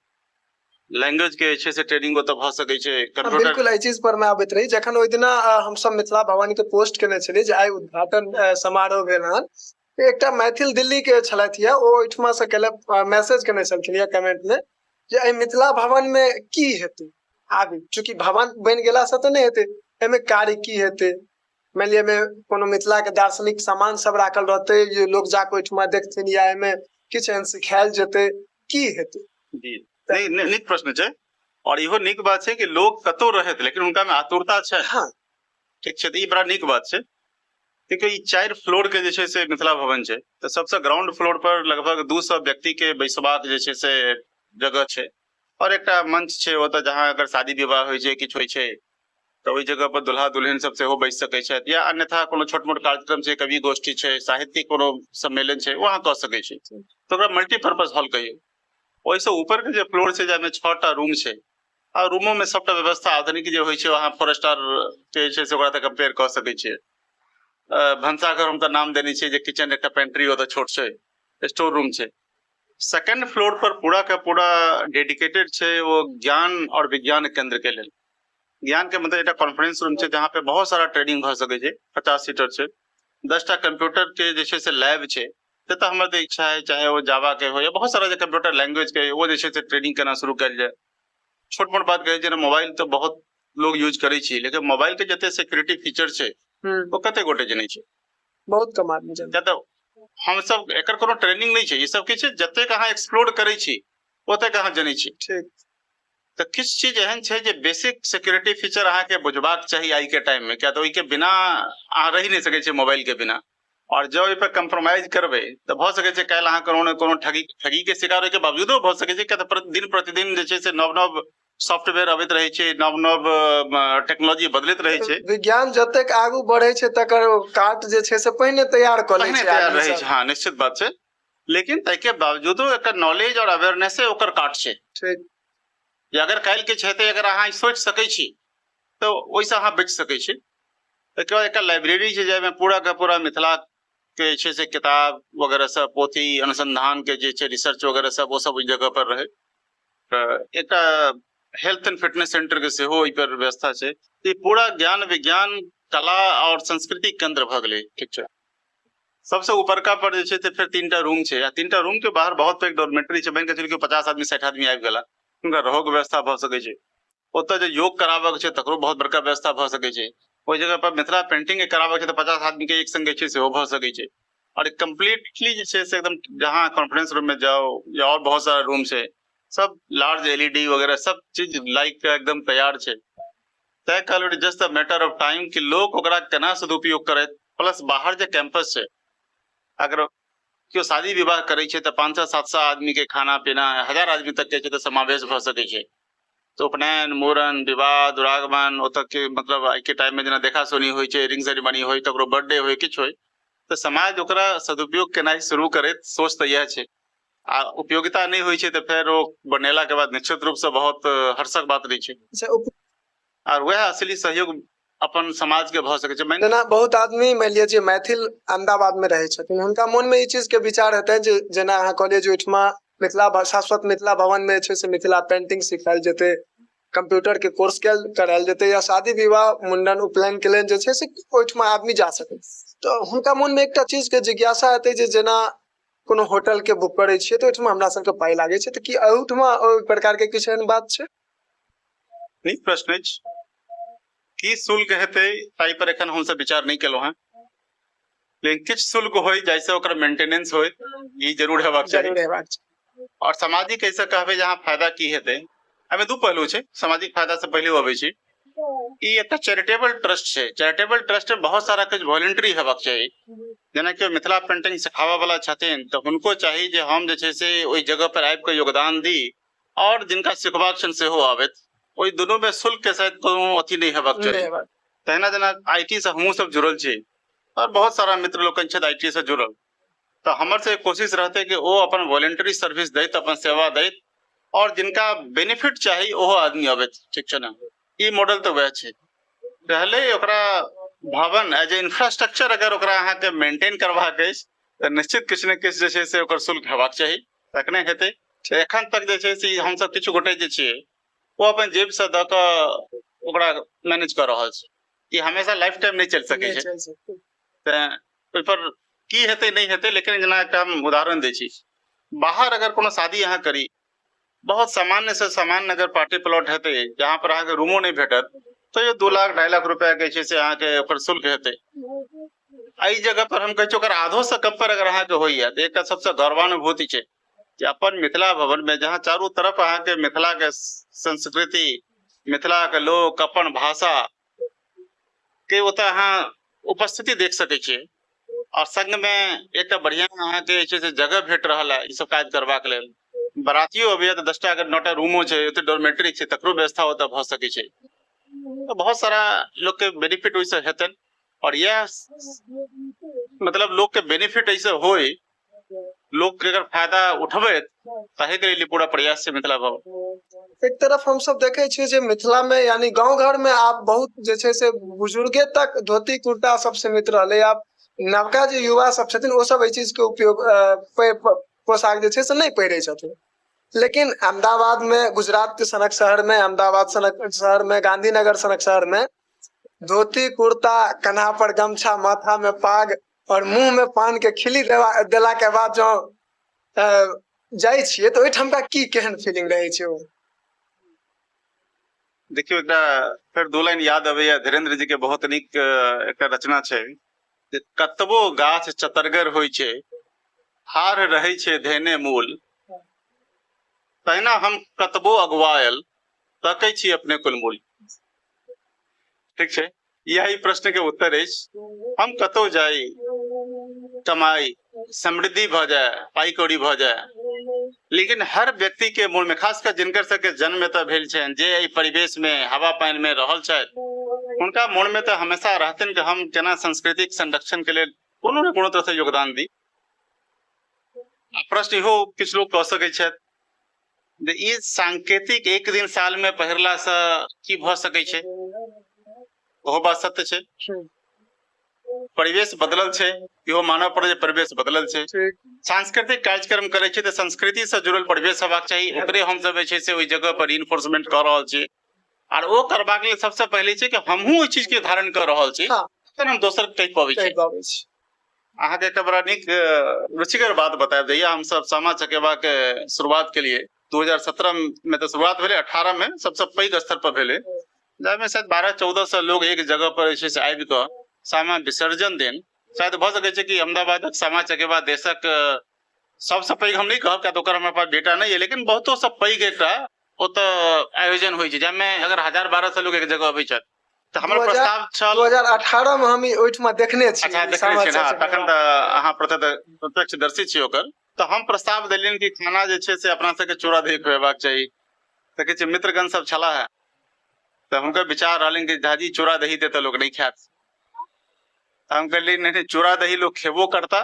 लैंग्वेज के जे छै से ट्रेनिंग ओतऽ भऽ सकै छै, कंप्यूटर। बिल्कुल एहि चीज पर मे आबैत रही। जखन ओहि दिना हमसब मिथिला भवन के पोस्ट केने छलियै जे आइ उद्घाटन समारोह भेल हन, एकटा मैथिल दिल्ली के छलथि या ओ ओहिठमा से केले मैसेज केने छलखिन या कमेंट में जे एहि मिथिला भवन में की हेतै आगू, चूँकि भवन बनि गेला से तऽ नहि हेतै, एहिमे कार्य की हेतै, मानि लिअ एहिमे कोनो मिथिला के दार्शनिक सामान सब राखल रहतै जे लोग जाके ओहिठमा देखथिन, या एहिमे किछु एहन सिखायल जेतै, की हेतै? जी नहीं, नहीं, नीक प्रश्न छै, और इहो नीक बात छै कि लोग कतौ रहत लेकिन हुनका में आतुरता छै। हाँ। ठीक छै, तऽ ई बड़ा नीक बात छै। देखियौ, ई 4 फ्लोर के जे छै से मिथिला भवन छै, तऽ सबसँ ग्राउंड फ्लोर पर लगभग 200 व्यक्ति के बैसबाक जे छै से जगह छै, और एकटा मंच छै ओतऽ जहाँ अगर शादी विवाह होइ छै, किछु होइ छै, तऽ ओहि जगह पर दुल्हा दुल्हन सब सेहो बैस सकै छथि, या अन्यथा कोनो छोट मोट कार्यक्रम छै, कवि गोष्ठी छै, साहित्यिक कोनो सम्मेलन छै, ओ अहाँ कऽ सकै छी। तऽ ओकरा मल्टीपर्पज हॉल कहियौ। ओहिसँ ऊपर के जे फ्लोर छै जाहिमे 6टा रूम छै, आ रूमो में सबटा व्यवस्था आधुनिक जे होइ छै, अहाँ 4 स्टार के जे छै से ओकरा तऽ कम्पेयर कऽ सकै छियै। भनसाघर हम तऽ नाम देने छियै जे किचन एकटा पेंट्री ओतऽ छोट छै, स्टोर रूम छै। सेकंड फ्लोर पर पूरा का पूरा डेडिकेटेड छै ओ ज्ञान और विज्ञान केंद्र के लेल। ज्ञान के मतलब एकटा कॉन्फ्रेंस रूम छै जहाँ पे बहुत सारा ट्रेनिंग भऽ सकै छै, 50 सीटर छै, 10टा कंप्यूटर के जे छै से लैब छै। जतऽ हमर तऽ इच्छा है, चाहे ओ जावा के हो या बहुत सारा जे कंप्यूटर लैंग्वेज के, ओ जे छै से ट्रेनिंग केना शुरू कयल जाय। छोट मोट बात कहै जेना मोबाइल तऽ बहुत लोग यूज करै छी, लेकिन मोबाइल के जते सिक्योरिटी फीचर छै ओ कते गोटे जनै छै? बहुत कम आदमी जनै। किया तऽ हमसब एकर कोनो ट्रेनिंग नहि छै, ई सब किछु जतेक अहाँ एक्सप्लोर करै छी ओतेक अहाँ जनै छी। ठीक। तऽ किछु चीज एहन छै जे बेसिक सिक्योरिटी फीचर अहाँके बुझबाक चाही आइ के टाइम में, किया तऽ ओहिके बिना अहाँ रहि नहि सकै छी मोबाइल के बिना, और जँ ओहि पर कम्प्रोमाइज करबै तऽ भऽ सकै छै काल्हि अहाँ कोनो ने कोनो ठगी ठगी के शिकार होइके बावजूदो भऽ सकै छै, किया तऽ दिन प्रतिदिन जे छै से नव नव सॉफ्टवेयर अबैत रहै छै, नव नव टेक्नोलॉजी बदलैत रहै छै, विज्ञान जतेक आगू बढ़ै छै तकर काट जे छै से पहिने तैयार कऽ लै पहिने छै तैयार आदमी रहै सब। छै। हाँ, निश्चित बात छै, लेकिन ताहिके बावजूदो एकर नॉलेज और अवेयरनेसे ओकर काट छै। ठीक। जे अगर काल्हि किछु हेतै, अगर अहाँ ई सोचि सकै छी तऽ ओहिसँ अहाँ बचि सकै छी। ताहिके बाद एकटा लाइब्रेरी छै जाहिमे पूरा के पूरा मिथिला के जे छै से किताब वगैरह सब, पोथी, अनुसंधान के जे छै रिसर्च वगैरह सब, ओ सब ओहि जगह पर रहै। तऽ एकटा हेल्थ एंड फिटनेस सेंटर के सेहो ओहि पर व्यवस्था छै। ई पूरा ज्ञान विज्ञान कला और संस्कृति केंद्र भऽ गेलै। ठीक छै, सबसे ऊपरका पर जे छै से फेर 3टा रूम छै, आ 3टा रूम के बाहर बहुत पैघ डॉर्मेटरी छै। मानि कऽ चलू 50 आदमी 60 आदमी आबि गेला, हुनका रहोके व्यवस्था भऽ सकै छै। ओतऽ जे योग कराबऽ के छै तकरो बहुत बड़का व्यवस्था भऽ सकै छै। ओहि जगह पर मिथिला पेंटिंग के कराबऽ के छै तऽ 50 आदमी के एक संग जे छै सेहो भऽ सकै छै। और कम्प्लीटली जे छै से एकदम जहाँ कॉन्फ्रेंस रूम में जाओ या और बहुत सारा रूम छै, सब लार्ज एलईडी वगैरह सब चीज लाइक के एकदम तैयार छै। तैं कहलहुँ just the matter of time कि लोक ओकरा केना सदुपयोग करैत। प्लस बाहर जे कैंपस छै, अगर केओ शादी विवाह करै छै तऽ 500-700 आदमी के खाना पीना, 1000 आदमी तक के छै तऽ समावेश भऽ सकै छै। तऽ उपनयन, मूड़न, विवाह, दुरागमन, ओतऽ के मतलब आइ के टाइम में जेना देखा सुनी होइ छै, रिंग सेरेमनी होइ, ककरो बर्थडे होइ, किछु होइ, तऽ समाज ओकरा सदुपयोग केनाइ शुरू करैत, सोच तऽ इएह छै। आ उपयोगिता नहि होइ छै तऽ फेर ओ बनेला के बाद निश्चित रूप से बहुत हर्षक बात रहै छै। आर वएह असली सहयोग अपन समाज के भऽ सकै छै। जेना बहुत आदमी मानि लिअ जे मैथिल अहमदाबाद में रहै छथिन, हुनका मन में ई चीज के विचार हेतनि जे जेना अहाँ कहलियै जे ओहिठमा मिथिला शाश्वत मिथिला भवन में जे छै से मिथिला पेंटिंग सिखायल जेतै, कंप्यूटर के कोर्स करायल जेतै, या शादी विवाह मुंडन उपनयन के लेल जे छै से ओहिठमा आदमी जा सकै। तऽ हुनका मन में एकटा चीज के जिज्ञासा हेतै जे जेना कोनो होटल के बुक करै छियै तऽ ओहिठमा हमरा सबके पाइ लागै छै, तऽ की एहुठमा ओहि प्रकार के किछु एहन बात छै? नीक प्रश्न अछि। की शुल्क हेतै ताहि पर एखन हमसब विचार नहि केलहुँ हेँ। लेकिन किछु शुल्क होय जाहिसँ ओकर मेंटेनेंस होय, ई जरूर हेबाक चाही। जरूर हेबाक चाही। आओर सामाजिक एहिसँ कहबै जे अहाँ फायदा की हेतै, एहिमे दू पहलू छै। सामाजिक फायदा से पहिले अबै छी, ई एकटा चैरिटेबल ट्रस्ट छै। चैरिटेबल ट्रस्ट में बहुत सारा किछु वॉलेंट्री हेबाक चाही। जेनाकि मिथिला पेंटिंग सिखाबऽ वाला छथिन तऽ हुनको चाही जे हम जे छै से ओहि जगह पर आबि कऽ योगदान दी, आओर जिनका सिखबाक छनि सेहो आबथि। ओहि दुनू में शुल्क के शायद कोनो अथी नहि हेबाक चाही। तहिना जेना I T से हमहूँ सब जुड़ल छी और बहुत सारा मित्र लोकनि छथि I T से जुड़ल, तऽ हमर से कोशिश रहतै कि ओ अपन वॉलेंटरी सर्विस दैत, अपन सेवा दैत, और जिनका बेनिफिट चाही ओहो आदमी अबैत। ठीक छै ने? ई मॉडल तऽ वएह छै। रहलै ओकरा भवन एज ए इंफ्रास्ट्रक्चर, अगर ओकरा अहाँके मेंटेन करबाक अछि तऽ निश्चित किछु ने किछु जे छै से ओकर शुल्क हेबाक चाही, तखने हेतै। एखन तक जे छै से हमसब किछु गोटे जे छियै ओ अपन जेबसँ दऽ कऽ ओकरा मैनेज कऽ रहल छै। ई हमेशा लाइफ टाइम नहि चलि सकै छै, तेँ ओहिपर की हेतै नहि हेतै। लेकिन जेना एकटा हम उदाहरण दै छी, बाहर अगर कोनो शादी अहाँ करी, बहुत सामान्य से सामान्य अगर पार्टी प्लॉट हेतै जहाँ पर अहाँके रूमो नहि भेटत, तैयो 2 लाख 2.5 लाख रुपया के छै से अहाँके ओकर शुल्क हेतै। एहि जगह पर हम कहै छी ओकर आधो से कम पर अगर अहाँके होइया तऽ एकटा सबसँ गौरवानुभूति छै जे अपन मिथिला भवन में जहाँ चारू तरफ अहाँके मिथिला के संस्कृति, मिथिला के लोक, अपन भाषा के ओतऽ अहाँ उपस्थिति देख सकै छियै, और संग में एकटा बढ़िया अहाँके जे छै से जगह भेट रहल है ई सब काज करबाक लेल। बरातियो अबैया तऽ 10टा अगर 9टा रूमो छै, ओते डॉर्मेट्री छै, तकरो व्यवस्था ओतऽ भऽ सकै छै। तऽ बहुत सारा लोक के बेनिफिट ओहिसँ हेतनि, और इएह मतलब लोक के बेनिफिट एहिसँ होय, लोक एकर फायदा उठबैत, ताहि के लेल पूरा प्रयास छै मिथिला भवन। एक तरफ हम सब देखे छियै जे मिथिला में यानी गांव घर में आब बहुत जे छै से बुजुर्गे तक धोती कुर्ता सब सीमित रहलै। आब नवका जे युवा सब छथिन ओ सब एहि चीज के उपयोग पोशाक जे छै से नहि पहिरै छथिन। लेकिन अहमदाबाद में, गुजरात के सनक शहर में, अहमदाबाद सनक शहर में, गांधीनगर सनक शहर में धोती कुर्ता, कन्हा पर गमछा, माथा में पाग और मुंह में पान के खिली देला के बाद जो जाइ छियै तऽ ओहिठामका की केहन फीलिंग रहै छै ओ? देखियौ, एकटा फेर 2 लाइन याद अबैया धीरेन्द्र जी के बहुत नीक एकटा रचना छै जे कतबो गाछ चतरगर होइ छै, हार रहै छै धेने मूल, तहिना हम कतबो अगुआयल तकै छी अपने कुलमूल। ठीक छै, यही प्रश्न के उत्तर अछि। हम कतौ जाइ, कमाई समृद्धि भऽ जाय, पाई कौड़ी भऽ जाय, लेकिन हर व्यक्ति के मूल में, खास कर जिनकर सबके जन्म एतऽ भेल छनि, जे एहि परिवेश में हवा पानि में रहल छथि, हुनका मोन में तऽ हमेशा रहतनि कि हम केना सांस्कृतिक संरक्षण के लेल कोनो ने कोनो तरह से योगदान दी। आ प्रश्न इहो किछु लोग कऽ सकै छथि जे ई सांकेतिक एक दिन साल में पहिरला से की भऽ सकै छै? ओहो बात सत्य छै। परिवेश बदलल छै, इहो मानऽ पड़त जे परिवेश बदलल छै। सांस्कृतिक कार्यक्रम करै छै तऽ संस्कृति से जुड़ल परिवेश हेबाक चाही, ओकरे हमसब जे छै से ओहि जगह पर इन्फोर्समेंट कऽ रहल छी। आर ओ करबाक लेल सबसे पहिले छै कि हमहूँ ओहि चीज के धारण कऽ रहल छी, तखन हम दोसर के कहि पबै छी। अहाँके एकटा बड़ा नीक रुचिगर बात बतायब। जहिया हमसब सामा चकेवा के शुरुआत केलिए 2017 में तऽ शुरुआत भेलै, 18 में सबसे पैघ स्तर पर भेलै, जाहिमे शायद 12-14 सौ लोग एक जगह पर जे छै से आबि कऽ सामा विसर्जन दिन, शायद भऽ सकै छै कि अहमदाबादक सामा चकेवा देशक सबसँ पैघ हम नहि कहब, किया तऽ ओकर हमरा पास डेटा नहि अइ, लेकिन बहुतो सँ पैघ एकटा ओतऽ आयोजन होइ छै, जाहिमे अगर 1000-1200 लोग एक जगह अबै छथि तऽ हमर प्रस्ताव छल 2018 में हम ओहिठमा देखने छी। अच्छा, देखने छी ने, तखन तऽ अहाँ प्रत्यक्षदर्शी छी ओकर। तऽ हम प्रस्ताव देलियनि कि खाना जे छै से अपना सबके चूड़ा दही खुएबाक चाही। तऽ किछु मित्रगण सब छलाह हे, तऽ हुनकर विचार रहलनि कि झाजी चूड़ा दही तऽ लोक नहि खायत। तऽ हम कहलियै नहि नहि, चूड़ा दही लोक खेबो करता।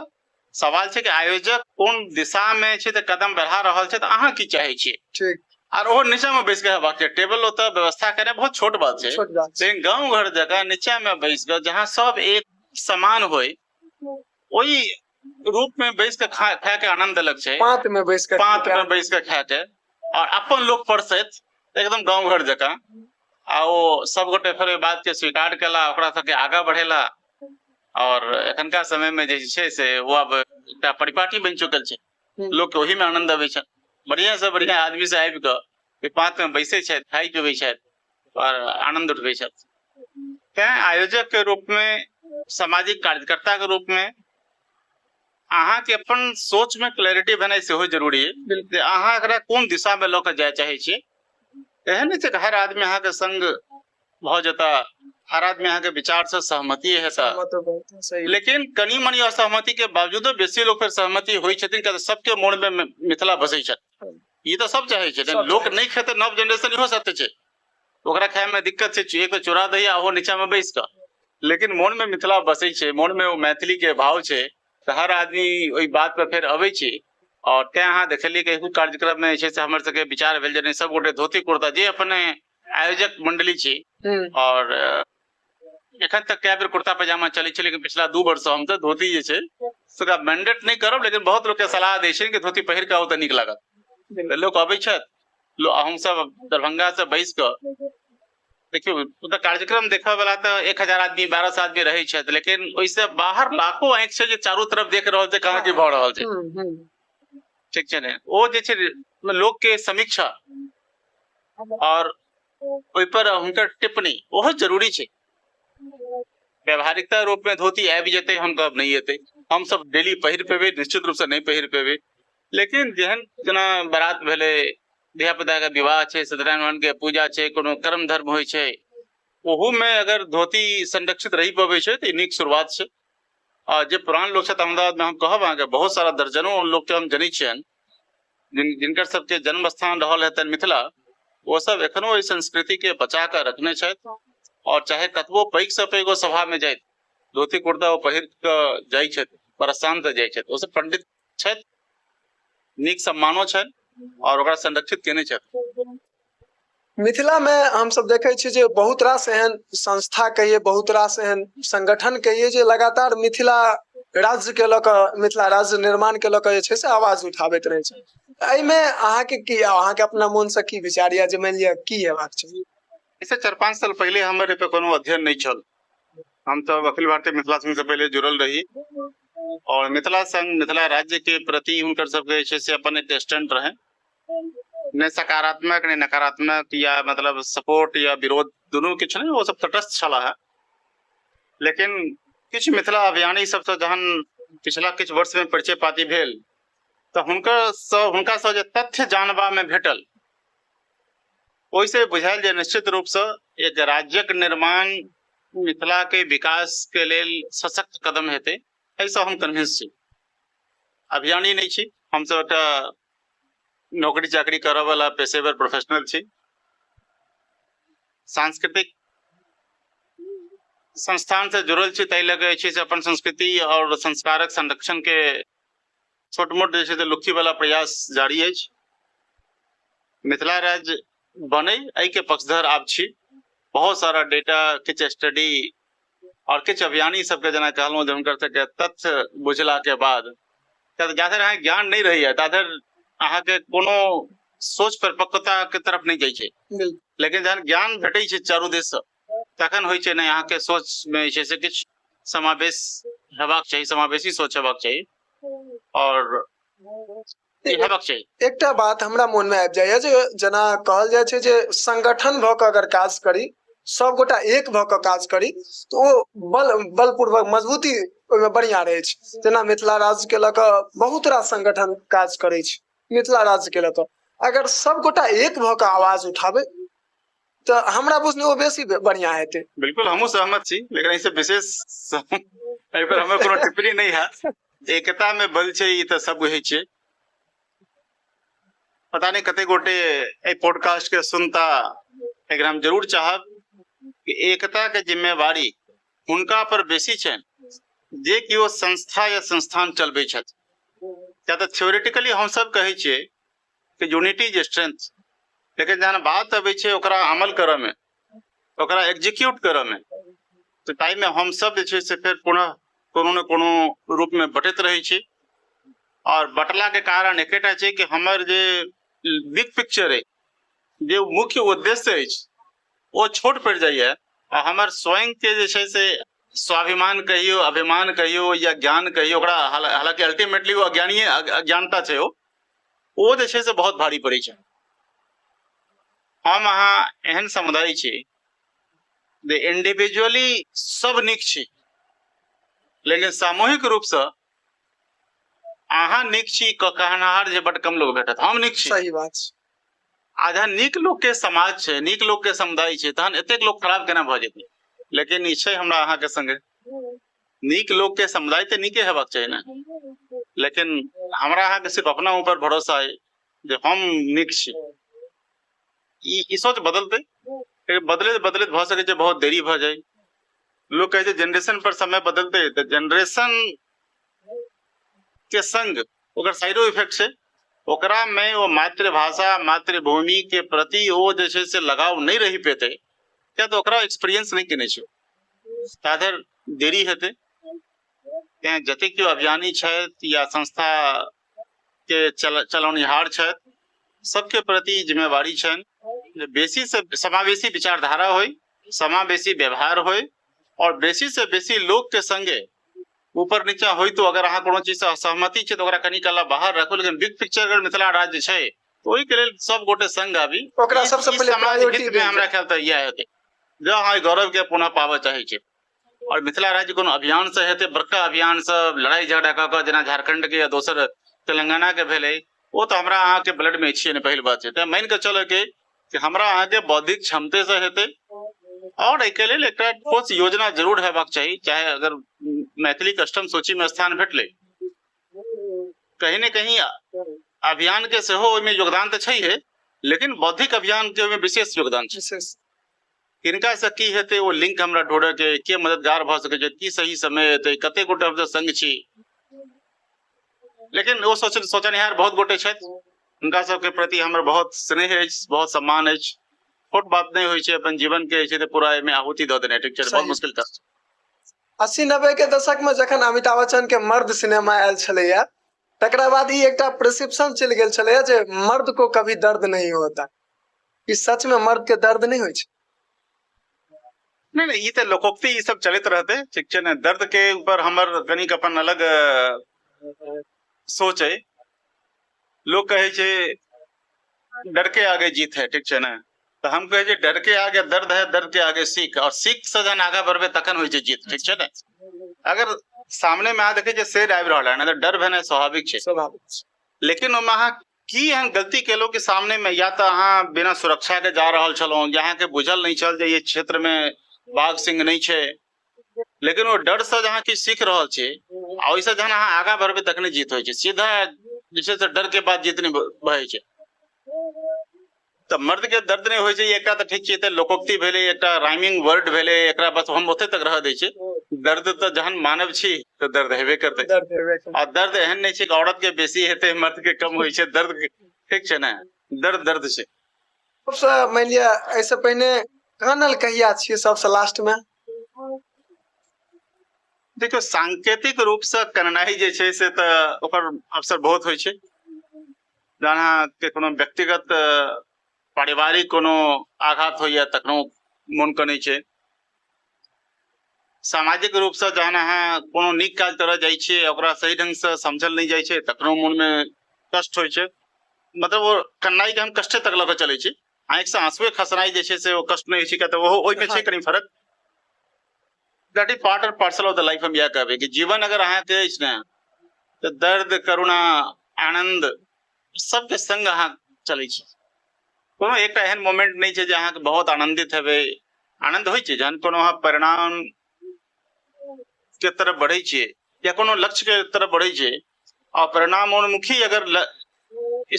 सवाल छै कि आयोजक कोन दिशा में छै तऽ कदम बढ़ा रहल छै, तऽ अहाँ की चाहै छियै? ठीक। आर ओहो नीचा में बैस के हेबाक छै। टेबल ओतऽ व्यवस्था केनाइ बहुत छोट बात छै, लेकिन गाँव घर जकाँ नीचा में बैस कऽ जहाँ सब एक समान होय, ओहि रूप में बैस के खा के आनंद अलग छै। पात में बैस के, पात में बैस के खा के और अपन लोक परसैत एकदम गाँव घर जकाँ, आ ओ सब गोटे फेर ओहि बात के स्वीकार केला, ओकरा सबके आगाँ बढ़ेला। और एखनका समय में जे छै से ओ आब एकटा परिपाटी बनि चुकल छै, लोक के ओहि में आनंद अबै छै। बढ़िया से बढ़िया आदमी से आबि कऽ ओहि पात में बैसै छथि, खाइ पीबै छथि और आनंद उठबै छथि। तैं आयोजक के रूप में, सामाजिक कार्यकर्ता के रूप में अहाँके अपन सोच में क्लैरिटी भेनाइ सेहो जरूरी है जे अहाँ एकरा कोन दिशा में लऽ कऽ जाय चाहै छियै। एहन नहि छै कि हर आदमी अहाँके संग भऽ जेता, हर आदमी अहाँके विचार से सहमति हेता। सहमत होबै, सही। लेकिन कनि मनि असहमति के बावजूदो बेसी लोग फेर सहमति होइ छथिन, किया तऽ सबके मोन में मिथिला बसै छथि। ई तऽ सब चाहै छै। सब लोक चाहै। नहि खेतै, नव जेनरेशन इहो सत्य छै, ओकरा खाय में दिक्कत छै, एक तऽ चूड़ा दही आ ओहो नीचा में बैस कऽ, लेकिन मोन में मिथिला बसै छै, मोन में ओ मैथिली के भाव छै, तऽ हर आदमी ओहि बात पर फेर अबै छै। और तैं अहाँ देखलियै कि एहू कार्यक्रम में जे छै से हमर सबके विचार भेल जे नहि, सब गोटे धोती कुर्ता, जे अपने आयोजक मंडली छी, और एखन तक कए बेर कुर्ता पैजामा चलै छै, लेकिन पिछला 2 वर्ष हम तऽ धोती जे छै से ओकरा मैंडेट नहि करब, लेकिन बहुत लोक के सलाह दै छै कि धोती पहिर कऽ आउ तऽ नीक लागत। तऽ लोक अबै छथि, हमसब दरभंगा से बैस कऽ देखियौ, ओतऽ कार्यक्रम देखऽ वाला तऽ 1000 आदमी 1200 आदमी रहै छथि, लेकिन ओहिसँ बाहर लाखो आँखि छै जे चारू तरफ देख रहल छै कहाँ की भऽ रहल छै। ठीक छै ने? ओ जे छै लोक के समीक्षा और ओहि पर हुनकर टिप्पणी ओहो जरूरी छै। व्यवहारिकता रूप में धोती आबि जेतै हम कहब नहि एतै, हम सब डेली पहिर पेबै निश्चित रूप से नहि पहिर पेबै, लेकिन जेहन जेना बारात भेलै, धिया पुता के विवाह छै, सत्यनारायण भगवान के पूजा छै, कोनो कर्म धर्म होइ छै, ओहू में अगर धोती संरक्षित रहि पबै छै तऽ ई नीक शुरुआत छै। आ जे पुरान लोक छथि अहमदाबाद में, हम कहब अहाँके बहुत सारा दर्जनों लोक के हम जनै छियनि जिनकर सबके जन्म स्थान रहल हेतनि मिथिला, ओ सब एखनो एहि संस्कृति के बचा कऽ रखने छथि। और चाहे कतबो पैघ से पैघ ओ सभा में जाइत, धोती कुर्ता ओ पहिर कऽ जाइ छथि, बड़ा शान से जाइ छथि। ओ सब पंडित छथि, नीक सम्मानो छनि और ओकरा संरक्षित केने छथि। मिथिला में हम सब देखे छी जे बहुत रास एहन संस्था कहिए, बहुत रास एहन संगठन कहिए जे लगातार मिथिला राज्य के लऽ कऽ, मिथिला राज्य निर्माण के लऽ कऽ जे छै से आवाज उठाबैत रहै छै। एहिमे अहाँके की, अहाँके अपना मोन से की विचार यऽ जे मानि लिअ की हेबाक चाही? एहिसँ 4-5 साल पहिले हमर एहि पर कोनो अध्ययन नहि छल। हम तऽ अखिल भारतीय मिथिला संघ से पहिले जुड़ल रही और मिथिला संघ, मिथिला राज्य के प्रति हुनकर सबके जे छै से अपन एक स्टैंड रहे, नहि सकारात्मक नहि नकारात्मक, या मतलब सपोर्ट या विरोध दुनू किछु नहि, ओ सब तटस्थ छलाह। लेकिन किछु मिथिला अभियानी सबसँ जहन पिछला किछु वर्ष में परिचय पाती भेल तऽ हुनका सँ जे तथ्य जानबा में भेटल ओहिसँ बुझायल जे निश्चित रूपसँ एक राज्यक निर्माण मिथिला के विकास के लेल सशक्त कदम हेतै, एहिसँ हम कन्विंस छी। अभियानी नहि छी, हमसब एकटा नौकरी चाकरी करऽ वाला पेशेवर प्रोफेशनल छी। सांस्कृतिक संस्थान से जुड़ल छी, ताहि लऽ कऽ जे छै से अपन संस्कृति और संस्कारक संरक्षण के छोट मोट जे छै से लुक्खी वाला प्रयास जारी अछि। मिथिला राज्य बनै एहि के पक्षधर आब छी। बहुत सारा डेटा, किछु स्टडी और किछु अभियानी सबके जेना कहलहुँ जे हुनकर सबके तथ्य बुझला के बाद, किया तऽ जाधरि अहाँके ज्ञान नहि रहैया ताधरि अहाँके कोनो सोच परिपक्वता के तरफ नहि जाइ छै। लेकिन जहन ज्ञान भेटै छै चारू दिस सँ तखन होइ छै नहि अहाँके सोच मे जे छै से किछु समावेश हेबाक चाही, समावेशी सोच हेबाक चाही और हेबाक चाही। एकटा बात हमरा मोन में आबि जाइया जे जेना कहल जाइ छै जे संगठन भऽ कऽ अगर काज करी, सब गोटा एक भऽ कऽ काज करी तऽ ओ बलपूर्वक मजबूती ओहिमे बढ़िया रहै छै। जेना मिथिला राज्य के लऽ कऽ बहुत रास संगठन काज करै छै मिथिला राज्य के लऽ कऽ, अगर सब गोटा एक भऽ कऽ आवाज उठाबै तऽ हमरा बुझने ओ बेसी बढ़िया हेतै। बिल्कुल हमहूँ सहमत छी, लेकिन एहिसँ विशेष एहि पर हमर कोनो टिप्पणी नहि हैत। एकता में बल छै ई तऽ सब बुझै छियै। पता नहि कते गोटे एहि पॉडकास्ट के सुनता, लेकिन हम जरूर चाहब कि एकता के जिम्मेवारी हुनका पर बेसी छनि जे कि ओ संस्था या संस्थान चलबै छथि। किया तऽ थियोरेटिकली हम सब कहै छियै कि यूनिटी is strength, लेकिन जहन बात अबै छै ओकरा अमल करऽ में, ओकरा एग्जीक्यूट करऽ में, तऽ ताहिमे हम सब जे छै से फेर पुनः कोनो ने कोनो रूप में बटैत रहै छी। और बटला के कारण एकेटा छै कि हमर जे बिग पिक्चर अइ, जे मुख्य उद्देश्य अछि, ओ छोट पड़ि जाइए आ हमर स्वयं के जे छै से स्वाभिमान कहियौ, अभिमान कहियौ या ज्ञान कहियौ, ओकरा हालांकि अल्टीमेटली ओ अज्ञानीय अज्ञानता छै, ओ जे छै से बहुत भारी पड़ै छै। हम अहाँ एहन समुदाय छी जे इंडिविजुअली सब नीक छी, लेकिन सामूहिक रूपसँ अहाँ नीक छी कहनहार जे बड कम लोक भेटत, हम नीक छी। सही बात छै। आ जहन नीक लोक के समाज छै, नीक लोक के समुदाय छै, तहन एतेक लोक खराब केना भऽ जेतै? लेकिन ई छै हमरा अहाँके संगे नीक लोक के समुदाय तऽ नीके हेबाक चाही ने। लेकिन हमरा अहाँके सिर्फ अपना ऊपर भरोसा अइ जे हम नीक छी। ई सोच बदलतै, बदलैत बदलैत भऽ सकै छै बहुत देरी भऽ जाय। लोक कहै छै जेनरेशन पर समय बदलतै, तऽ जेनरेशन के संग ओकर साइडो इफेक्ट छै। ओकरा मे ओ मातृभाषा मातृभूमि के प्रति ओ जे छै से लगाव नहि रहि पेतै, किया तऽ ओकरा एक्सपीरियंस नहि केने छै, ता धरि देरी हेतै। तेँ जतेक केओ अभियानी छथि या संस्था के चलौनिहार छथि, सबके प्रति जिम्मेवारी छनि जे बेसी से समावेशी विचारधारा होइ, समावेशी व्यवहार होइ और बेसी से बेसी लोक के संगे ऊपर नीचा होइ। तो अगर अहाँ कोनो चीज से असहमति छै तऽ ओकरा कनी काल बाहर राखू, लेकिन बिग पिक्चर अगर मिथिला राज्य छै तऽ ओहिके लेल सब गोटे संग आबी। ओकरा सबसँ पहिले समाज प्रायोरिटी हित में देल हमरा जाय। ख्याल तऽ इएह हेतै जँ अहाँ गौरव के पुनः पाबऽ चाहै छी। और मिथिला राज्य कोनो अभियान से हेतै, बड़का अभियान से लड़ाई झगड़ा कऽ कऽ जेना झारखंड के या दोसर तेलंगाना के भेलै, ओ तऽ हमरा अहाँके ब्लड में छियै ने, पहिल बात छै। तऽ मानि कऽ चलऽ के कि हमरा अहाँके बौद्धिक क्षमते से हेतै और एहिके लेल एकटा ठोस योजना जरूर हेबाक चाही। चाहे अगर मैथिली के अष्टम सूची में स्थान भेटलै, कहीं ने कहीं अभियान के सेहो ओहिमे योगदान तऽ छैहे, लेकिन बौद्धिक अभियान के ओहिमे विशेष योगदान छै। विशेष किनका से की हेतै ओ लिंक हमरा ढूंढऽ के, के मददगार भऽ सकै छै, की सही समय हेतै, कते गोटे हमसब संग छी। लेकिन ओ सोचनिहार बहुत गोटे छथि, हुनका सबके प्रति हमर बहुत स्नेह अछि, बहुत सम्मान अछि। छोट बात नहि होइ छै अपन जीवन के जे छै पूरा एहिमे आहुति दऽ देनाइ, ठीक छै, बहुत मुश्किल काज। 80-90 के दशक में जखन अमिताभ बच्चन के मर्द सिनेमा आयल छलैया, तकरा बाद ई एकटा परसेप्शन चलि गेल छलैया जे मर्द को कभी दर्द नहीं होता। ई सच में मर्द के दर्द नहीं होइ छै? नहीं नहीं, ई तऽ लोकोक्ति ई सब चलैत रहतै, ठीक छै ने। दर्द के ऊपर हमर कनिक अपन अलग सोच अइ। लोक कहै छै डर के आगे जीत है, ठीक छै ने, तऽ हम कहै छै डर के आगे दर्द है, दर्द के आगे सीख, और सीख से जहन आगा बढ़बै तखन होइ छै जीत, ठीक छै ने। अगर सामने में अहाँ देखै छियै शेर आबि रहल है ने, तऽ डर भेनाइ स्वाभाविक छै, स्वाभाविक। लेकिन ओहिमे अहाँ की एहन गलती केलहुँ कि सामने में या तऽ अहाँ बिना सुरक्षा के जा रहल छलहुँ, या अहाँके बुझल नहि छल जे ई क्षेत्र में बाघ सिंह नहि छै, लेकिन ओ डर से अहाँ किछु सीख रहल छी आ ओहिसँ जहन अहाँ आगाँ बढ़बै तखने जीत होइ छै। सीधा जे छै से डर के बाद जीत नहि भऽ छै। तऽ मर्द के दर्द नहि होइ छै एकटा तऽ ठीक छै, तऽ लोकोक्ति भेलै, एकटा राइमिंग वर्ड भेलै, एकरा बस हम ओतहि तक रहऽ दै छियै। दर्द तऽ जहन मानव छी तऽ दर्द हेबे करतै, दर्द हेबे करतै। आ दर्द एहन नहि छै कि औरत के बेसी हेतै मर्द के कम होइ छै। दर्द ठीक छै ने, दर्द दर्द छै। सबसँ मानि लिअ एहिसँ पहिने कानल कहिया छियै सबसँ लास्ट में? देखियौ, सांकेतिक रूपसँ कननाइ जे छै से तऽ ओकर अवसर बहुत होइ छै। जहन अहाँके कोनो व्यक्तिगत पारिवारिक कोनो आघात होइए तखनो मोन कनै छै। सामाजिक रूपसँ जहन अहाँ कोनो नीक काज करऽ जाइ छियै ओकरा सही ढङ्गसँ समझल नहि जाइ छै तखनो मोनमे कष्ट होइ छै। मतलब ओ कननाइके हम कष्टे तक लऽ कऽ चलै छी। आँखिसँ आँसुए खसनाइ जे छै से ओ कष्ट नहि होइ छै, किया तऽ ओहो ओहिमे छै कनि फर्क। That is part and parcel of the life. हम इएह कहबै कि जीवन अगर अहाँके अछि ने तऽ दर्द, करुणा, आनन्द सबके संग अहाँ चलै छी। कोनो एकटा एहन मोमेंट नहि छै जे अहाँके बहुत आनन्दित हेबै। आनन्द होइ छै जहन कोनो अहाँ परिणाम के तरफ बढ़ै छियै या कोनो लक्ष्य के तरफ बढ़ै छियै आ परिणामोन्मुखी अगर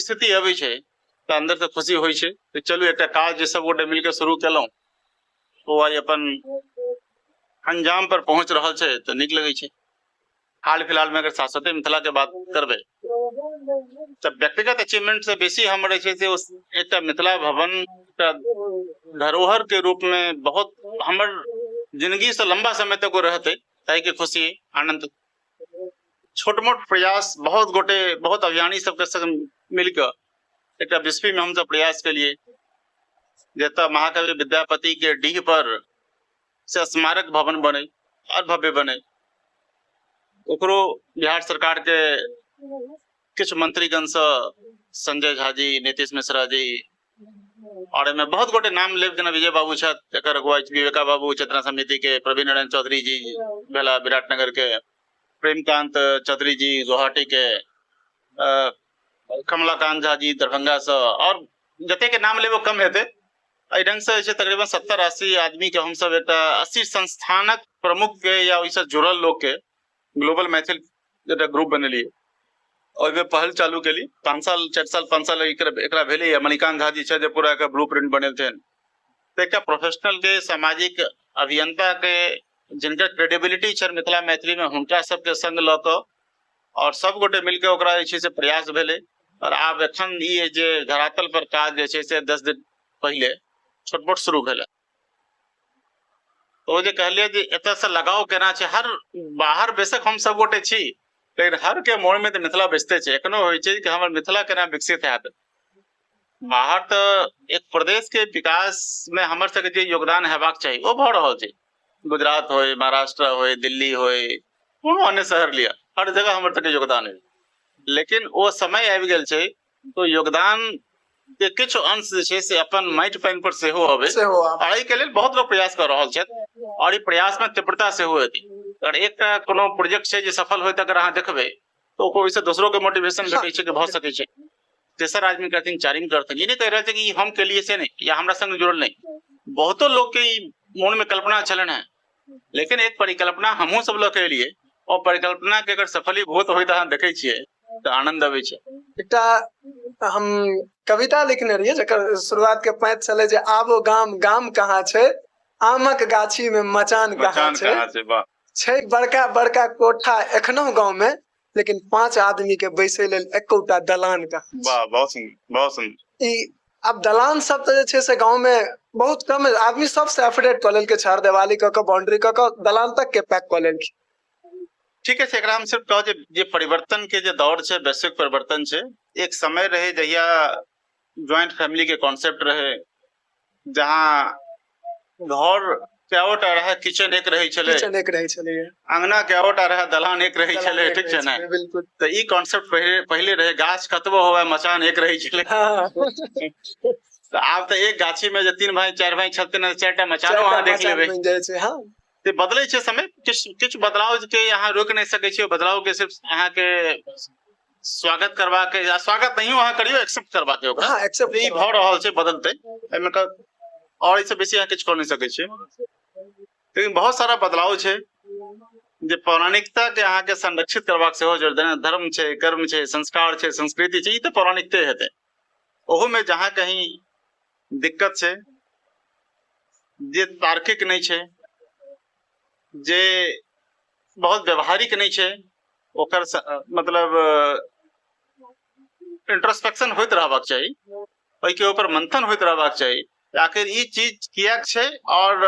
स्थिति अबै छै तऽ अन्दर से खुशी होइ छै। तऽ चलू एकटा काज जे सब गोटे मिलके शुरू केलहुँ ओ आइ अपन अंजाम पर पहुँच रहल छै तऽ नीक लगै छै। हाल फिलहाल में अगर शाश्वते मिथिला के बात करबै तऽ व्यक्तिगत अचीवमेंट से बेसी हमर जे छै से एकटा मिथिला भवन एकटा धरोहर के रूप में बहुत हमर जिंदगी से लंबा समय तक ओ रहतै, ताहि के खुशी आनंद। छोट मोट प्रयास बहुत गोटे बहुत अभियानी सबके संग मिलके एकटा बिस्फी में हमसब प्रयास केलिए जतऽ महाकवि विद्यापति के डीह पर से स्मारक भवन बने और भव्य बने। ओकरो बिहार सरकार के किछु मंत्रीगण से संजय झा जी, नीतीश मिश्रा जी और एहिमे बहुत गोटे नाम लेब, जेना विजय बाबू छथि एकर अगुवाई, विवेका बाबू चेतना समिति के, प्रवीण नारायण चौधरी जी भेला विराटनगर के, प्रेमकांत चौधरी जी गुवाहाटी के, कमलाकांत झा जी दरभंगासँ, आओर जतेक नाम लेबै कम हेतै। एहि ढङ्गसँ जे छै तकरीबन 70-80 आदमीके हमसब एकटा 80 संस्थानक प्रमुखके या ओहिसँ जुड़ल लोकके ग्लोबल मैथिल एकटा ग्रुप बनेलियै, ओहिमे पहल चालू केली। 5 साल 4 साल 5 साल एकरा भेलैए। मणिकांत झा जी छै जे पूरा एकर ब्लू प्रिंट बनेलथिन। तऽ एकटा प्रोफेशनल के, सामाजिक अभियंता के, जिनकर क्रेडिबिलिटी छनि मिथिला मैथिली में, हुनका सबके संग लऽ कऽ और सब गोटे मिलके ओकरा जे छै से प्रयास भेलै। और आब एखन ई अइ जे धरातल पर काज जे छै से 10 दिन पहिले छोट मोट शुरू भेलै। ओ जे कहलियै जे एतऽ से लगाव केना छै, हर बाहर बेशक हम सब गोटे छी, लेकिन हर के मोन में तऽ मिथिला बसिते छै। एखनो होइ छै कि हमर मिथिला केना विकसित हैत। बाहर तऽ एक प्रदेश के विकास में हमर सबके जे योगदान हेबाक चाही ओ भऽ रहल छै। गुजरात होय, महाराष्ट्र होय, दिल्ली होय, कोनो अन्य शहर लिअ, हर जगह हमर सबके योगदान है। लेकिन ओ समय आबि गेल छै तो योगदान के किछु अंश जे छै से अपन माटि पानि पर सेहो अबै, सेहो आबै। और एहिके लेल बहुत लोक प्रयास कऽ रहल छथि और ई प्रयास में तीव्रता सेहो एतै। अगर एकटा कोनो प्रोजेक्ट छै जे सफल होइत अगर अहाँ देखबै तऽ ओहिसँ दोसरो के मोटिवेशन भेटै छै कि भऽ सकै छै। तेसर आदमी करथिन, चारिम करथिन, ई नहि कहि रहल छै कि ई हम केलियै से नहि, या हमरा संग जुड़ल नहि। बहुतो लोक के ई मोन में कल्पना छलनि हेँ, लेकिन एक परिकल्पना हमहूँ सब लऽ के एलियै और परिकल्पना के अगर सफलीभूत होइत अहाँ देखै छियै तऽ आनंद अबै छै। एकटा हम कविता लिखने रहियै जकर शुरुआत के पाँति छलै जे आबो गाम गाम कहाँ छै, आमक गाछी में मचान कहाँ मचान छै, कहाँ छै, वाह। छै बड़का बड़का कोठा एखनो गाँव में, लेकिन 5 आदमी के बैसै लेल एकोटा दलान कहाँ छै। वाह, बहुत सुंदर, बहुत सुंदर। ई आब दलान सब तऽ जे छै से गाँव में बहुत कम आदमी सब सेपरेट कऽ लेलकै, छहर देवाली कऽ कऽ बाउंड्री कऽ कऽ दलान तक के पैक कऽ लेलखिन। ठीके छै, एकरा हम सिर्फ कहब जे परिवर्तन के जे दौर छै, वैश्विक परिवर्तन छै। एक समय रहे जहिया ज्वाइंट फैमिली के कॉन्सेप्ट रहे, जहाँ घर कएओटा रहै, किचन एक रहै छलै, किचन एक रहै छलै, अंगना कएओटा रहै, दलान एक रहै दलान छलै, एक ठीक रहै छै ने? छलै, बिल्कुल। तऽ ई कॉन्सेप्ट पहिले पहिले रहै, गाछ कतबो होवे मचान एक रहै छलै। तऽ आब तऽ एक गाछी में जे 3 भाई 4 भाई छथिन, 4टा मचानो चारिटा अहाँ देख मचान लेबै। बनि जाइ छै। हँ, ते बदलै छै समय, किछु किछु बदलाव के अहाँ रोकि नहि सकै छियै। बदलाव के सिर्फ अहाँके स्वागत करबाक, या स्वागत नहियो अहाँ करियौ, एक्सेप्ट करबाक ओकरा। हँ, एक्सेप्ट ई भऽ रहल छै, बदलतै, एहिमे और एहिसँ बेसी अहाँ किछु कऽ नहि सकै छियै। लेकिन बहुत सारा बदलाव छै जे पौराणिकता के अहाँके संरक्षित करबाक सेहो जरूरत है। धर्म छै, कर्म छै, संस्कार छै, संस्कृति छै, ई तऽ पौराणिकते हेतै। ओहोमे जहाँ कहीं दिक्कत छै, जे तार्किक नहि छै, जे बहुत व्यवहारिक नहि छै, ओकर मतलब इंट्रोस्पेक्शन होइत रहबाक चाही, ओहिके ऊपर मंथन होइत रहबाक चाही, आखिर ई चीज किएक छै और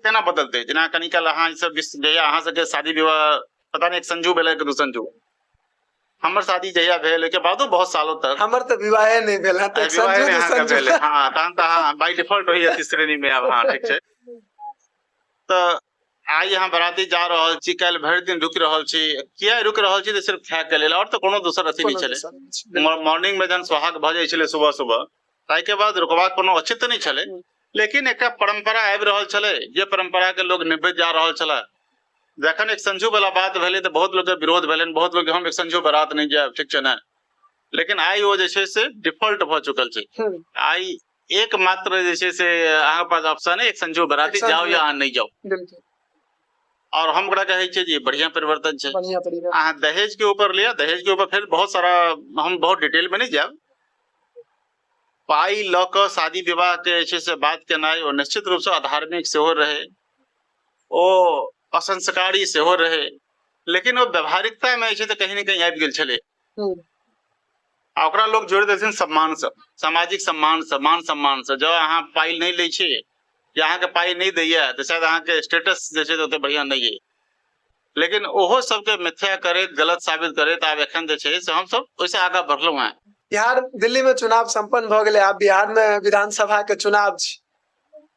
केना बदलतै। जेना कनी काल अहाँ सब जहिया अहाँ सबके शादी विवाह, पता नहि एक संजू भेलै कि दू संजू, हमर शादी जहिया भेल ओहिके बादो बहुत सालों तक हमर तऽ विवाहे नहि भेल हँ, तऽ एक विवाहे संजू नहि दू अहाँके संजू। भेल, हँ, तहन तऽ अहाँ बाई डिफॉल्ट ओहि अथी श्रेणी में आब, हँ ठीक छै। तऽ आइ अहाँ बराती जा रहल छी, काल्हि भरि दिन रुकि रहल छी, किया रुकि रहल छी? तऽ सिर्फ खाय के लेल, और तऽ कोनो दोसर अथी नहि कोनो छलै। दोसर नहि छै। मॉर्निंग में जहन सोहाग भऽ जाइ छलै सुबह सुबह, ताहिके बाद रुकबाक कोनो औचित्य नहि छलै। लेकिन एकटा परंपरा आबि रहल छलै, जे परंपरा के लोग निभबैत जा रहल छलै। जखन एक संजू वाला बात भेलै तऽ बहुत लोग के विरोध भेलनि, बहुत लोग हम एक संजू बारात नहि जायब, ठीक छै ने। लेकिन आइ ओ जे छै से डिफॉल्ट भऽ चुकल छै। आइ एकमात्र जे छै से अहाँके पास ऑप्शन है, एक संजू बराती एक संजू जाओ या अहाँ नहि जाओ। बिल्कुल। और हम ओकरा कहै छियै जे बढ़िया परिवर्तन छै। बढ़िया परिवर्तन। अहाँ दहेज के ऊपर लिअ, दहेज के ऊपर फेर बहुत सारा, हम बहुत डिटेल में नहि जायब। पाइ लऽ कऽ शादी विवाह के जे छै से बात केनाइ, ओ निश्चित रूप से अधार्मिक सेहो रहै, ओ असंस्कारी सेहो रहै, लेकिन ओ व्यवहारिकता में जे छै से कहीं ने कहीं आबि गेल छलै। आ ओकरा लोग जोड़ि देलथिन सम्मान सँ, सामाजिक सम्मान सँ, मान सम्मान सँ। जँ अहाँ पाइ नहि लै छी या अहाँके पाइ नहि दैया तऽ शायद अहाँके स्टेटस जे छै ओते बढ़िया नहि अइ। लेकिन ओहो सबके मिथ्या करैत, गलत साबित करैत आब एखन जे छै से हमसब ओहिसँ आगाँ बढ़लहुँ हेँ। बिहार दिल्ली में चुनाव संपन्न भऽ गेलै, आब बिहार में विधानसभा के चुनाव छै।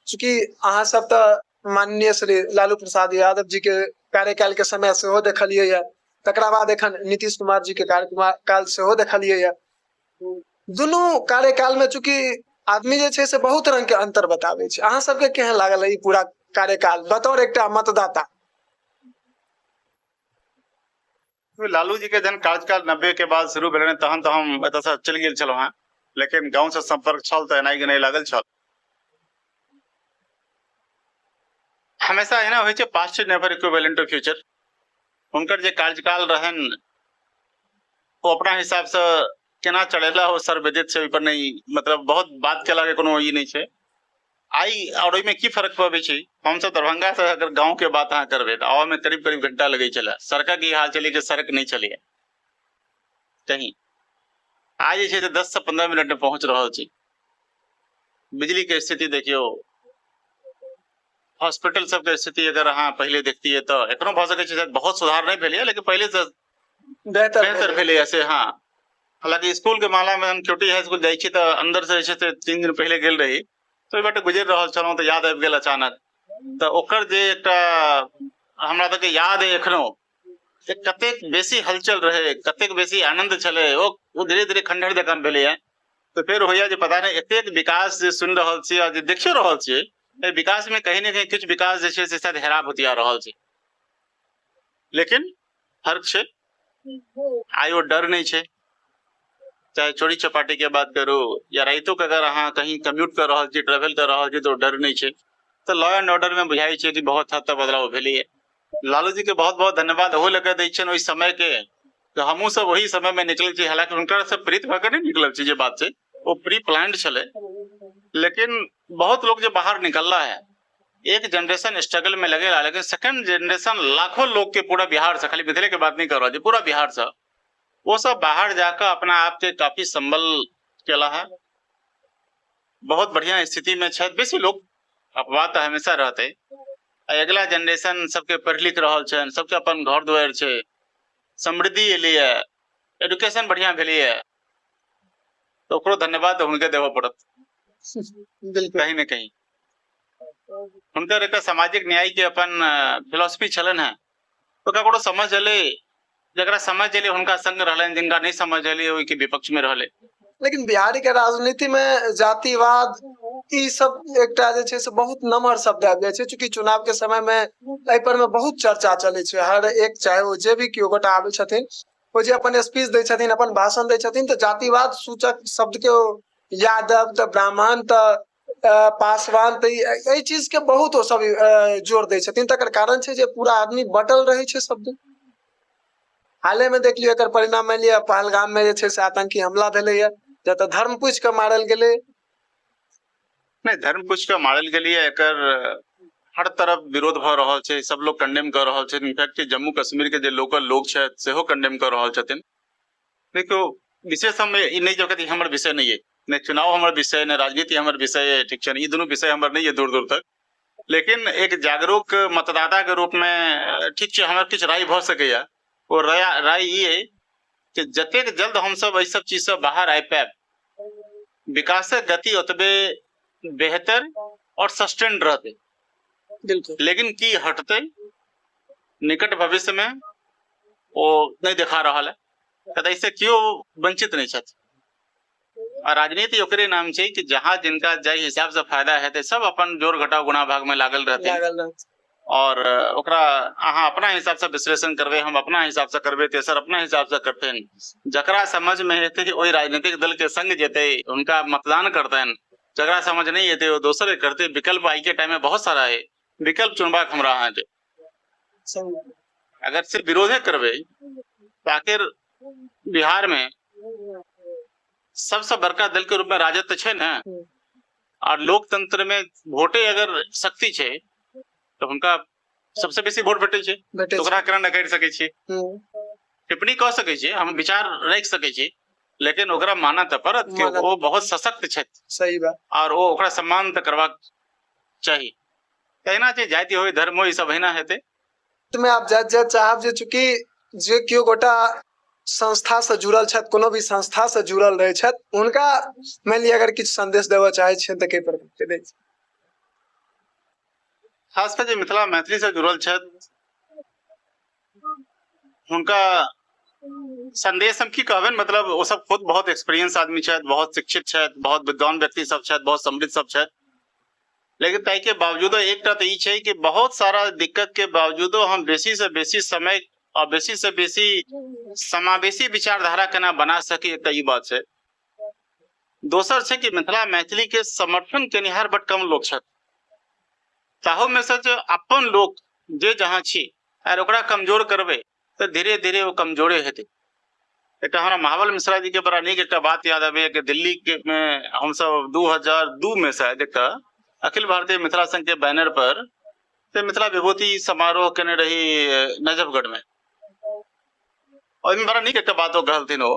चूँकि अहाँ सब तऽ माननीय श्री लालू प्रसाद यादव जी के कार्यकाल के समय सेहो देखलियै ये, तकरा बाद एखन नीतीश कुमार जी के कार्यकाल सेहो देखलियै ये। दुनू कार्यकाल में चूँकि आदमी जे छै से बहुत रंग के अंतर बताबै छै, अहाँ सबके केहन लागल ई पूरा कार्यकाल बतौर एकटा मतदाता? लालू जी के जहन कार्यकाल 90 के बाद शुरू भेलनि तहन तऽ हम एतऽसँ चलि गेल छलहुँ हेँ, लेकिन गाँवसँ सम्पर्क छल तऽ एनाइ गेनाइ लागल छल। हमेशा एना होइ छै, past is never equivalent to future. हुनकर जे कार्यकाल रहनि ओ अपना हिसाबसँ केना चलेला ओ सर्वविदित छै, ओहिपर नहि मतलब बहुत बात केलाके कोनो ई नहि छै। आइ आओर ओहिमे की फर्क पबै छै, हमसब दरभंगासँ अगर गाँवके बात अहाँ करबै तऽ आबऽमे करीब करीब घंटा लगै छलै। सड़कक ई हाल छलै कि सड़क नहि छलैए कहीं। आइ जे छै से 10 से 15 मिनटमे पहुँच रहल छी। बिजलीके स्थिति देखियौ, हॉस्पिटल सबके स्थिति अगर अहाँ पहिले देखतियै तऽ एखनो भऽ सकै छै बहुत सुधार नहि भेलैए, लेकिन पहिलेसँ बेहतर भेलैए से। हाँ, हालाँकि स्कूल के मामला में हम छोटी हाई स्कूल जाइ छी तऽ अंदर से जे छै से 3 दिन पहिले गेल रही, तऽ ओहि बाटे गुजरि रहल छलहुँ तऽ याद आबि गेल अचानक। तऽ ओकर जे एकटा हमरा सबके याद अइ एखनो जे कतेक बेसी हलचल रहै, कतेक बेसी आनन्द छलै, ओ धीरे धीरे खंडहर जकाँ भेलैए। तऽ फेर होइया जे पता नहि एतेक विकास जे सुनि रहल छियै आ जे देखियो रहल छियै, एहि विकास में कहीं ने कहीं किछु विकास जे छै से शायद हेरा भुतिया रहल छै। लेकिन फर्क छै, आइ ओ डर नहि छै। चाहे चोरी चपाटी के बात करू या राइतो के अगर अहाँ कहीं कम्यूट कर रहल छी, ट्रेवल कर रहल छी, तऽ ओ डर नहि छै। तऽ लॉ एंड ऑर्डर में बुझाइ छै कि बहुत हद तक बदलाव भेलैए। लालू जी के बहुत बहुत धन्यवाद ओहो लऽ कऽ दै छियनि ओहि समय के, तऽ हमहूँ सब ओही समय में निकलल छी। हालांकि हुनका से प्रेरित भऽ कऽ नहि निकलल छी, जे बात छै ओ प्री प्लान्ड छलै, लेकिन बहुत लोग जे बाहर निकलला है, एक जनरेशन स्ट्रगल में लगेला, लेकिन सेकंड जनरेशन लाखों लोग के पूरा बिहार से, खाली मिथिले के बात नहीं कर रहा जी, पूरा बिहार से वो सब बाहर जाकर अपना आप के काफी संबल केला है। बहुत बढ़िया स्थिति में छथि बेसी लोग, अपवाद तऽ हमेशा रहते। अगला जनरेशन सबके पढ़ि लिख रहल छनि, सबके अपन घर दुआरि छै, समृद्धि एलैए, एजुकेशन बढ़िया भेलैए, तऽ ओकरो धन्यवाद हुनके देबऽ पड़त। बिल्कुल कहीं ने कहीं हुनकर एकटा सामाजिक न्याय के अपन फिलोसफी छलनि हेँ, तो ककरो समझ एलै, जकरा समझ एलै हुनका संग रहलनि, जिनका नहीं समझ एलै ओहिके विपक्ष में रहलै। लेकिन बिहार के राजनीति में जातिवाद ई सब एकटा जे छै से बहुत नमहर शब्द आबि जाइ छै, चूँकि चुनाव के समय में एहि पर में बहुत चर्चा चलै छै। हर एक चाहे ओ जे भी केओ गोटा आबै छथिन, ओ जे अपन स्पीच दै छथिन, अपन भाषण दै छथिन, तऽ जातिवाद सूचक शब्द के यादव तऽ ब्राह्मण तऽ पासवान तऽ एहि चीज के बहुत ओ सब जोर दै छथिन। तकर कारण छै जे पूरा आदमी बटल रहै छै शब्द। हाले में देख लियौ एकर परिणाम, मानि लिअ पहलगाम में जे छै से आतंकी हमला भेलैया, जतऽ धर्म पूछि कऽ मारल गेलै। नहि, धर्म पूछि कऽ मारल गेलैया, एकर हर तरफ विरोध भऽ रहल छै, सब लोग कंडेम कऽ रहल छै। इनफैक्ट जम्मू कश्मीर के जे लोकल लोग छथि सेहो कंडेम कऽ रहल छथिन। देखियौ, विशेष हम ई नहि जगत हमर विषय नहि अइ, नहि चुनाव हमर विषय, नहि राजनीति हमर विषय, ठीक छै, ई दुनू विषय हमर नहि अइ दूर दूर तक। लेकिन एक जागरूक मतदाता के रूप में ठीक छै हमर किछु राय भऽ सकैया। ओ राय ई अइ कि जतेक जल्द हमसब एहि सब चीजसँ बाहर आबि पायब, विकासक गति ओतबे बेहतर और सस्टेन रहतै। बिल्कुल। लेकिन की हटतै निकट भविष्य में ओ नहि देखा रहल है, तऽ एहिसँ केओ वंचित नहि छथि। आ राजनीति ओकरे नाम छै कि जहाँ जिनका जाहि हिसाब से फायदा हेतै सब अपन जोड़ घटाव गुणा भाग में लागल रहतै, लागल रहतै। और ओकरा अहाँ अपना हिसाब से विश्लेषण करबै, हम अपना हिसाब से करबै, तेसर अपना हिसाब से करथिन। जकरा समझ में हेतै ओहि राजनीतिक दल के संग जेतै, हुनका मतदान करतनि। जकरा समझ नहीं एतै ओ दोसर करतै। विकल्प आई के टाइम में बहुत सारा है, विकल्प चुनबाक हमरा अहाँके। अगर सिर्फ विरोधे करबै तऽ आखिर बिहार में सबसे बड़का दल के रूप में राजद तऽ छै ने, और लोकतंत्र में वोटे अगर शक्ति छै तऽ हुनका सबसे बेसी वोट भेटै छै, भेटै तऽ ओकरा केना नकारि सकै छियै? टिप्पणी कऽ सकै छियै, हम विचार राखि सकै छी, लेकिन ओकरा मानऽ तऽ पड़त कि ओ बहुत सशक्त छथि। सही बात। और ओ ओकरा सम्मान तऽ करबाक चाही। तहिना छै जाति होइ धर्म होइ, सब एहिना हेतै। में आप जाइत जाइत चाहब जे चूँकि जे केओ गोटा संस्था से जुड़ल छथि, कोनो भी संस्था से जुड़ल रहै छथि, हुनका मानि लिअ अगर किछु संदेश देबऽ चाहै छियनि तऽ कई प्रकार के दै छी? खास कऽ जे मिथिला मैथिली से जुड़ल छथि हुनका संदेश हम की कहबनि, मतलब ओ सब खुद बहुत एक्सपीरियंस आदमी छथि, बहुत शिक्षित छथि, बहुत विद्वान व्यक्ति सब छथि, बहुत समृद्ध सब छथि। लेकिन ताहि के बावजूदो एकटा तऽ ई छै कि बहुत सारा दिक्कत के बावजूदो हम बेसी से बेसी समय आओर बेसी से बेसी समावेशी विचारधारा केना बना सकी, एकटा ई बात छै। दोसर छै कि मिथिला मैथिली के समर्थन केनिहार बड कम लोक छथि, ताहूमे से जे अपन लोक जे जहाँ छी आर ओकरा कमजोर करबै तऽ धीरे धीरे ओ कमजोरे हेतै। एकटा हमरा महाबल मिश्रा जी के बड़ा नीक एकटा बात याद आबैए कि दिल्ली के मे हमसब 2002 मे शायद एकटा अखिल भारतीय मिथिला संघ के बैनर पर से मिथिला विभूति समारोह केने रही नजफगढ़ में। ओहिमे बड़ा नीक एकटा बात ओ कहलथिन ओ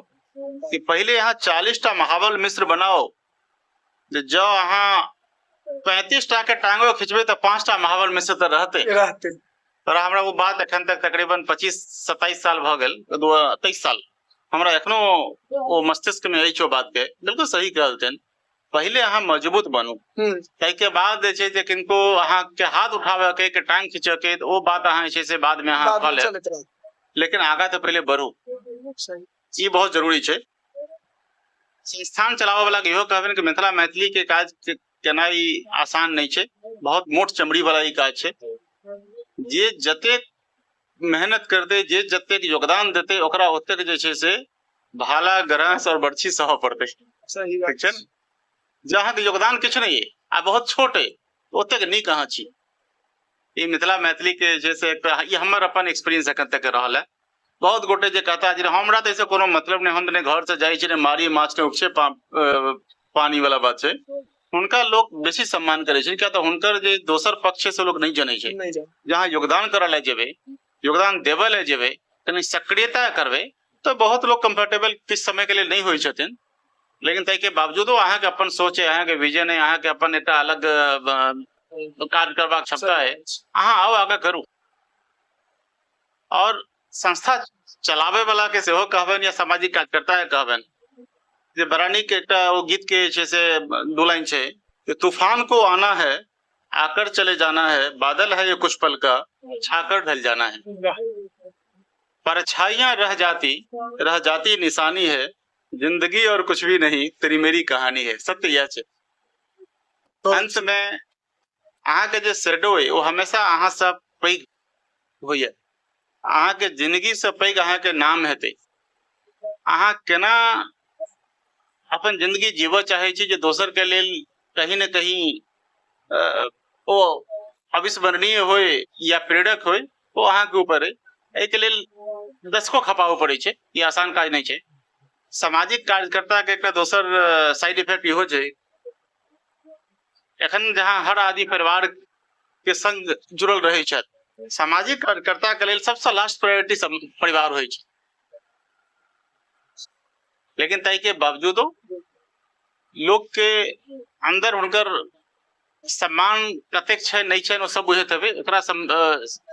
कि पहिले यहाँ 40 टा महाबल मिश्र बनाओ, जे जँ अहाँ 35 टा के टांगो खिंचबै तऽ 5 टा महाबल मिश्र तऽ रहतै रहतै। तर हमरा ओ बात एखन तक तकरीबन 25-27 साल भऽ गेल, 23 साल, हमरा एखनो ओ मस्तिष्क में अछि ओ बात के। बिल्कुल सही कहलथिन, पहिले अहाँ मजबूत बनू, ताहिके बाद जे छै से किनको अहाँके हाथ उठाबऽ के के टांग खींचऽ के, ओ बात अहाँ जे छै से बाद में अहाँ कऽ लेब, लेकिन आगाँ तऽ पहिले बढ़ू, ई बहुत जरूरी छै। संस्थान चलाबऽ वाला के इहो कहबनि कि मिथिला मैथिली के काज केनाइ आसान नहि छै, बहुत मोट चमड़ी वाला ई काज छै। जे जतेक मेहनत करतै, जे जतेक योगदान देतै, ओकरा ओतेक जे छै से भाला ग्रहस और बर्छी सहऽ पड़तै। सही बात ठीक छै ने? जे अहाँके योगदान किछु नहि अइ आ बहुत छोट अइ, ओतेक नीक अहाँ छी। ई मिथिला मैथिली के जे छै से एकटा ई हमर अपन एक्सपीरियंस एखन तक रहल है। बहुत गोटे जे कहता जे हमरा तऽ एहिसँ कोनो मतलब नहि, हम तऽ नहि घर से जाइ छी, नहि मारी माछ, नहि उपछे पानी वाला बात छै, हुनका लोक बेसी सम्मान करै छै, किया तऽ हुनकर जे दोसर पक्ष छै से लोक नहि जनै छै। नहि जानै। जहाँ योगदान करऽ लए जेबै, योगदान देबऽ लए जेबै, कनि सक्रियता करबै, तऽ बहुत लोक कम्फर्टेबल किछु समय के लेल नहि होइ छथिन, लेकिन ताहिके बावजूदो अहाँके अपन सोच है, अहाँके विजन है, अहाँके अपन एकटा अलग काज करबाक क्षमता है, अहाँ आउ आगाँ करू। और संस्था चलाबै वाला के सेहो कहबनि या सामाजिक कार्यकर्ता के कहबनि जे बड़ा नीक एकटा ओ गीत के जे छै से दू लाइन छै कि तूफान को आना है आकर चले जाना है, बादल है ये कुछ पल का छाकर ढल जाना है, परछाइयां रह जाती रह जाती निशानी है, जिंदगी और कुछ भी नहीं तेरी मेरी कहानी है। सत्य यह छै। अंत में अहाँके जे शेडो अइ ओ हमेशा अहाँ सँ पैघ होइए, अहाँके जिंदगी से पैघ अहाँके नाम हेतै। अहाँ केना अपन जिंदगी जीवऽ चाहै छी जे दोसर के लेल कहीं ने कहीं ओ अविस्मरणीय होय या प्रेरक होय, ओ अहाँके ऊपर अइ। एहिके लेल दशको खपाबऽ पड़ै छै, ई आसान काज नहि छै। सामाजिक कार्यकर्ता के एकटा दोसर साइड इफेक्ट इहो छै, एखन जहाँ हर आदमी परिवार के संग जुड़ल रहै छथि, सामाजिक कार्यकर्ता के लेल सबसँ लास्ट प्रायोरिटी सब परिवार होइ छै, लेकिन ताहिके बावजूदो लोक के अंदर हुनकर सम्मान कतेक छै नहि छै ओ सब बुझैत हेबै, एकरा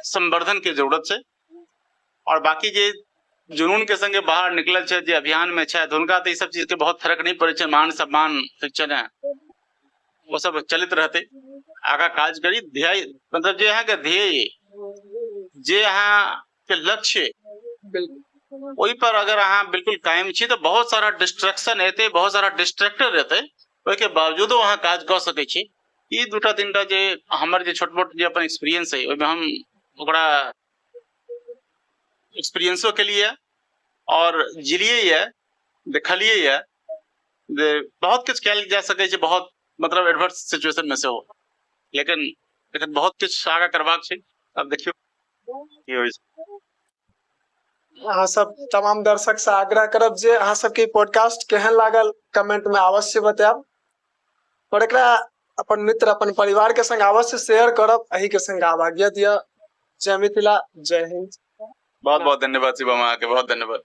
संवर्धन के जरूरत छै। और बाकी जे जुनून के संगे बाहर निकलल छै, जे अभियान में छथि, हुनका तऽ ई सब चीज के बहुत फर्क नहि पड़ै छै, मान सम्मान ठीक छै ने, ओ सब चलैत रहतै। आगाँ काज करी, ध्येय मतलब जे अहाँके ध्येय, जे अहाँके लक्ष्य, ओहि पर अगर अहाँ बिल्कुल कायम छी तऽ बहुत सारा डिस्ट्रैक्शन एतै, बहुत सारा डिस्ट्रैक्टर एतै, ओहिके बावजूदो अहाँ काज कऽ सकै छी। ई दूटा तीनटा जे हमर जे छोट मोट जे अपन एक्सपीरियंस अइ ओहिमे हम ओकरा एक्सपीरियंसो केलियै और जिलियै यऽ, देखलियै यऽ जे बहुत किछु कयल जा सकै छै, बहुत मतलब एडवर्स सिचुएशन मे सेहो, लेकिन एखन बहुत किछु आगाँ करबाक छै। आब देखियौ की होइ छै। अहाँ सब तमाम दर्शक से आग्रह करब जे अहाँ सबके पॉडकास्ट केहन लागल कमेंट में अवश्य बतायब और एकरा अपन मित्र अपन परिवार के संग अवश्य शेयर करब। एही के संग आब आज्ञा दिअ। जय मिथिला, जय हिंद। बहुत बहुत धन्यवाद शिवम, अहाँके बहुत धन्यवाद।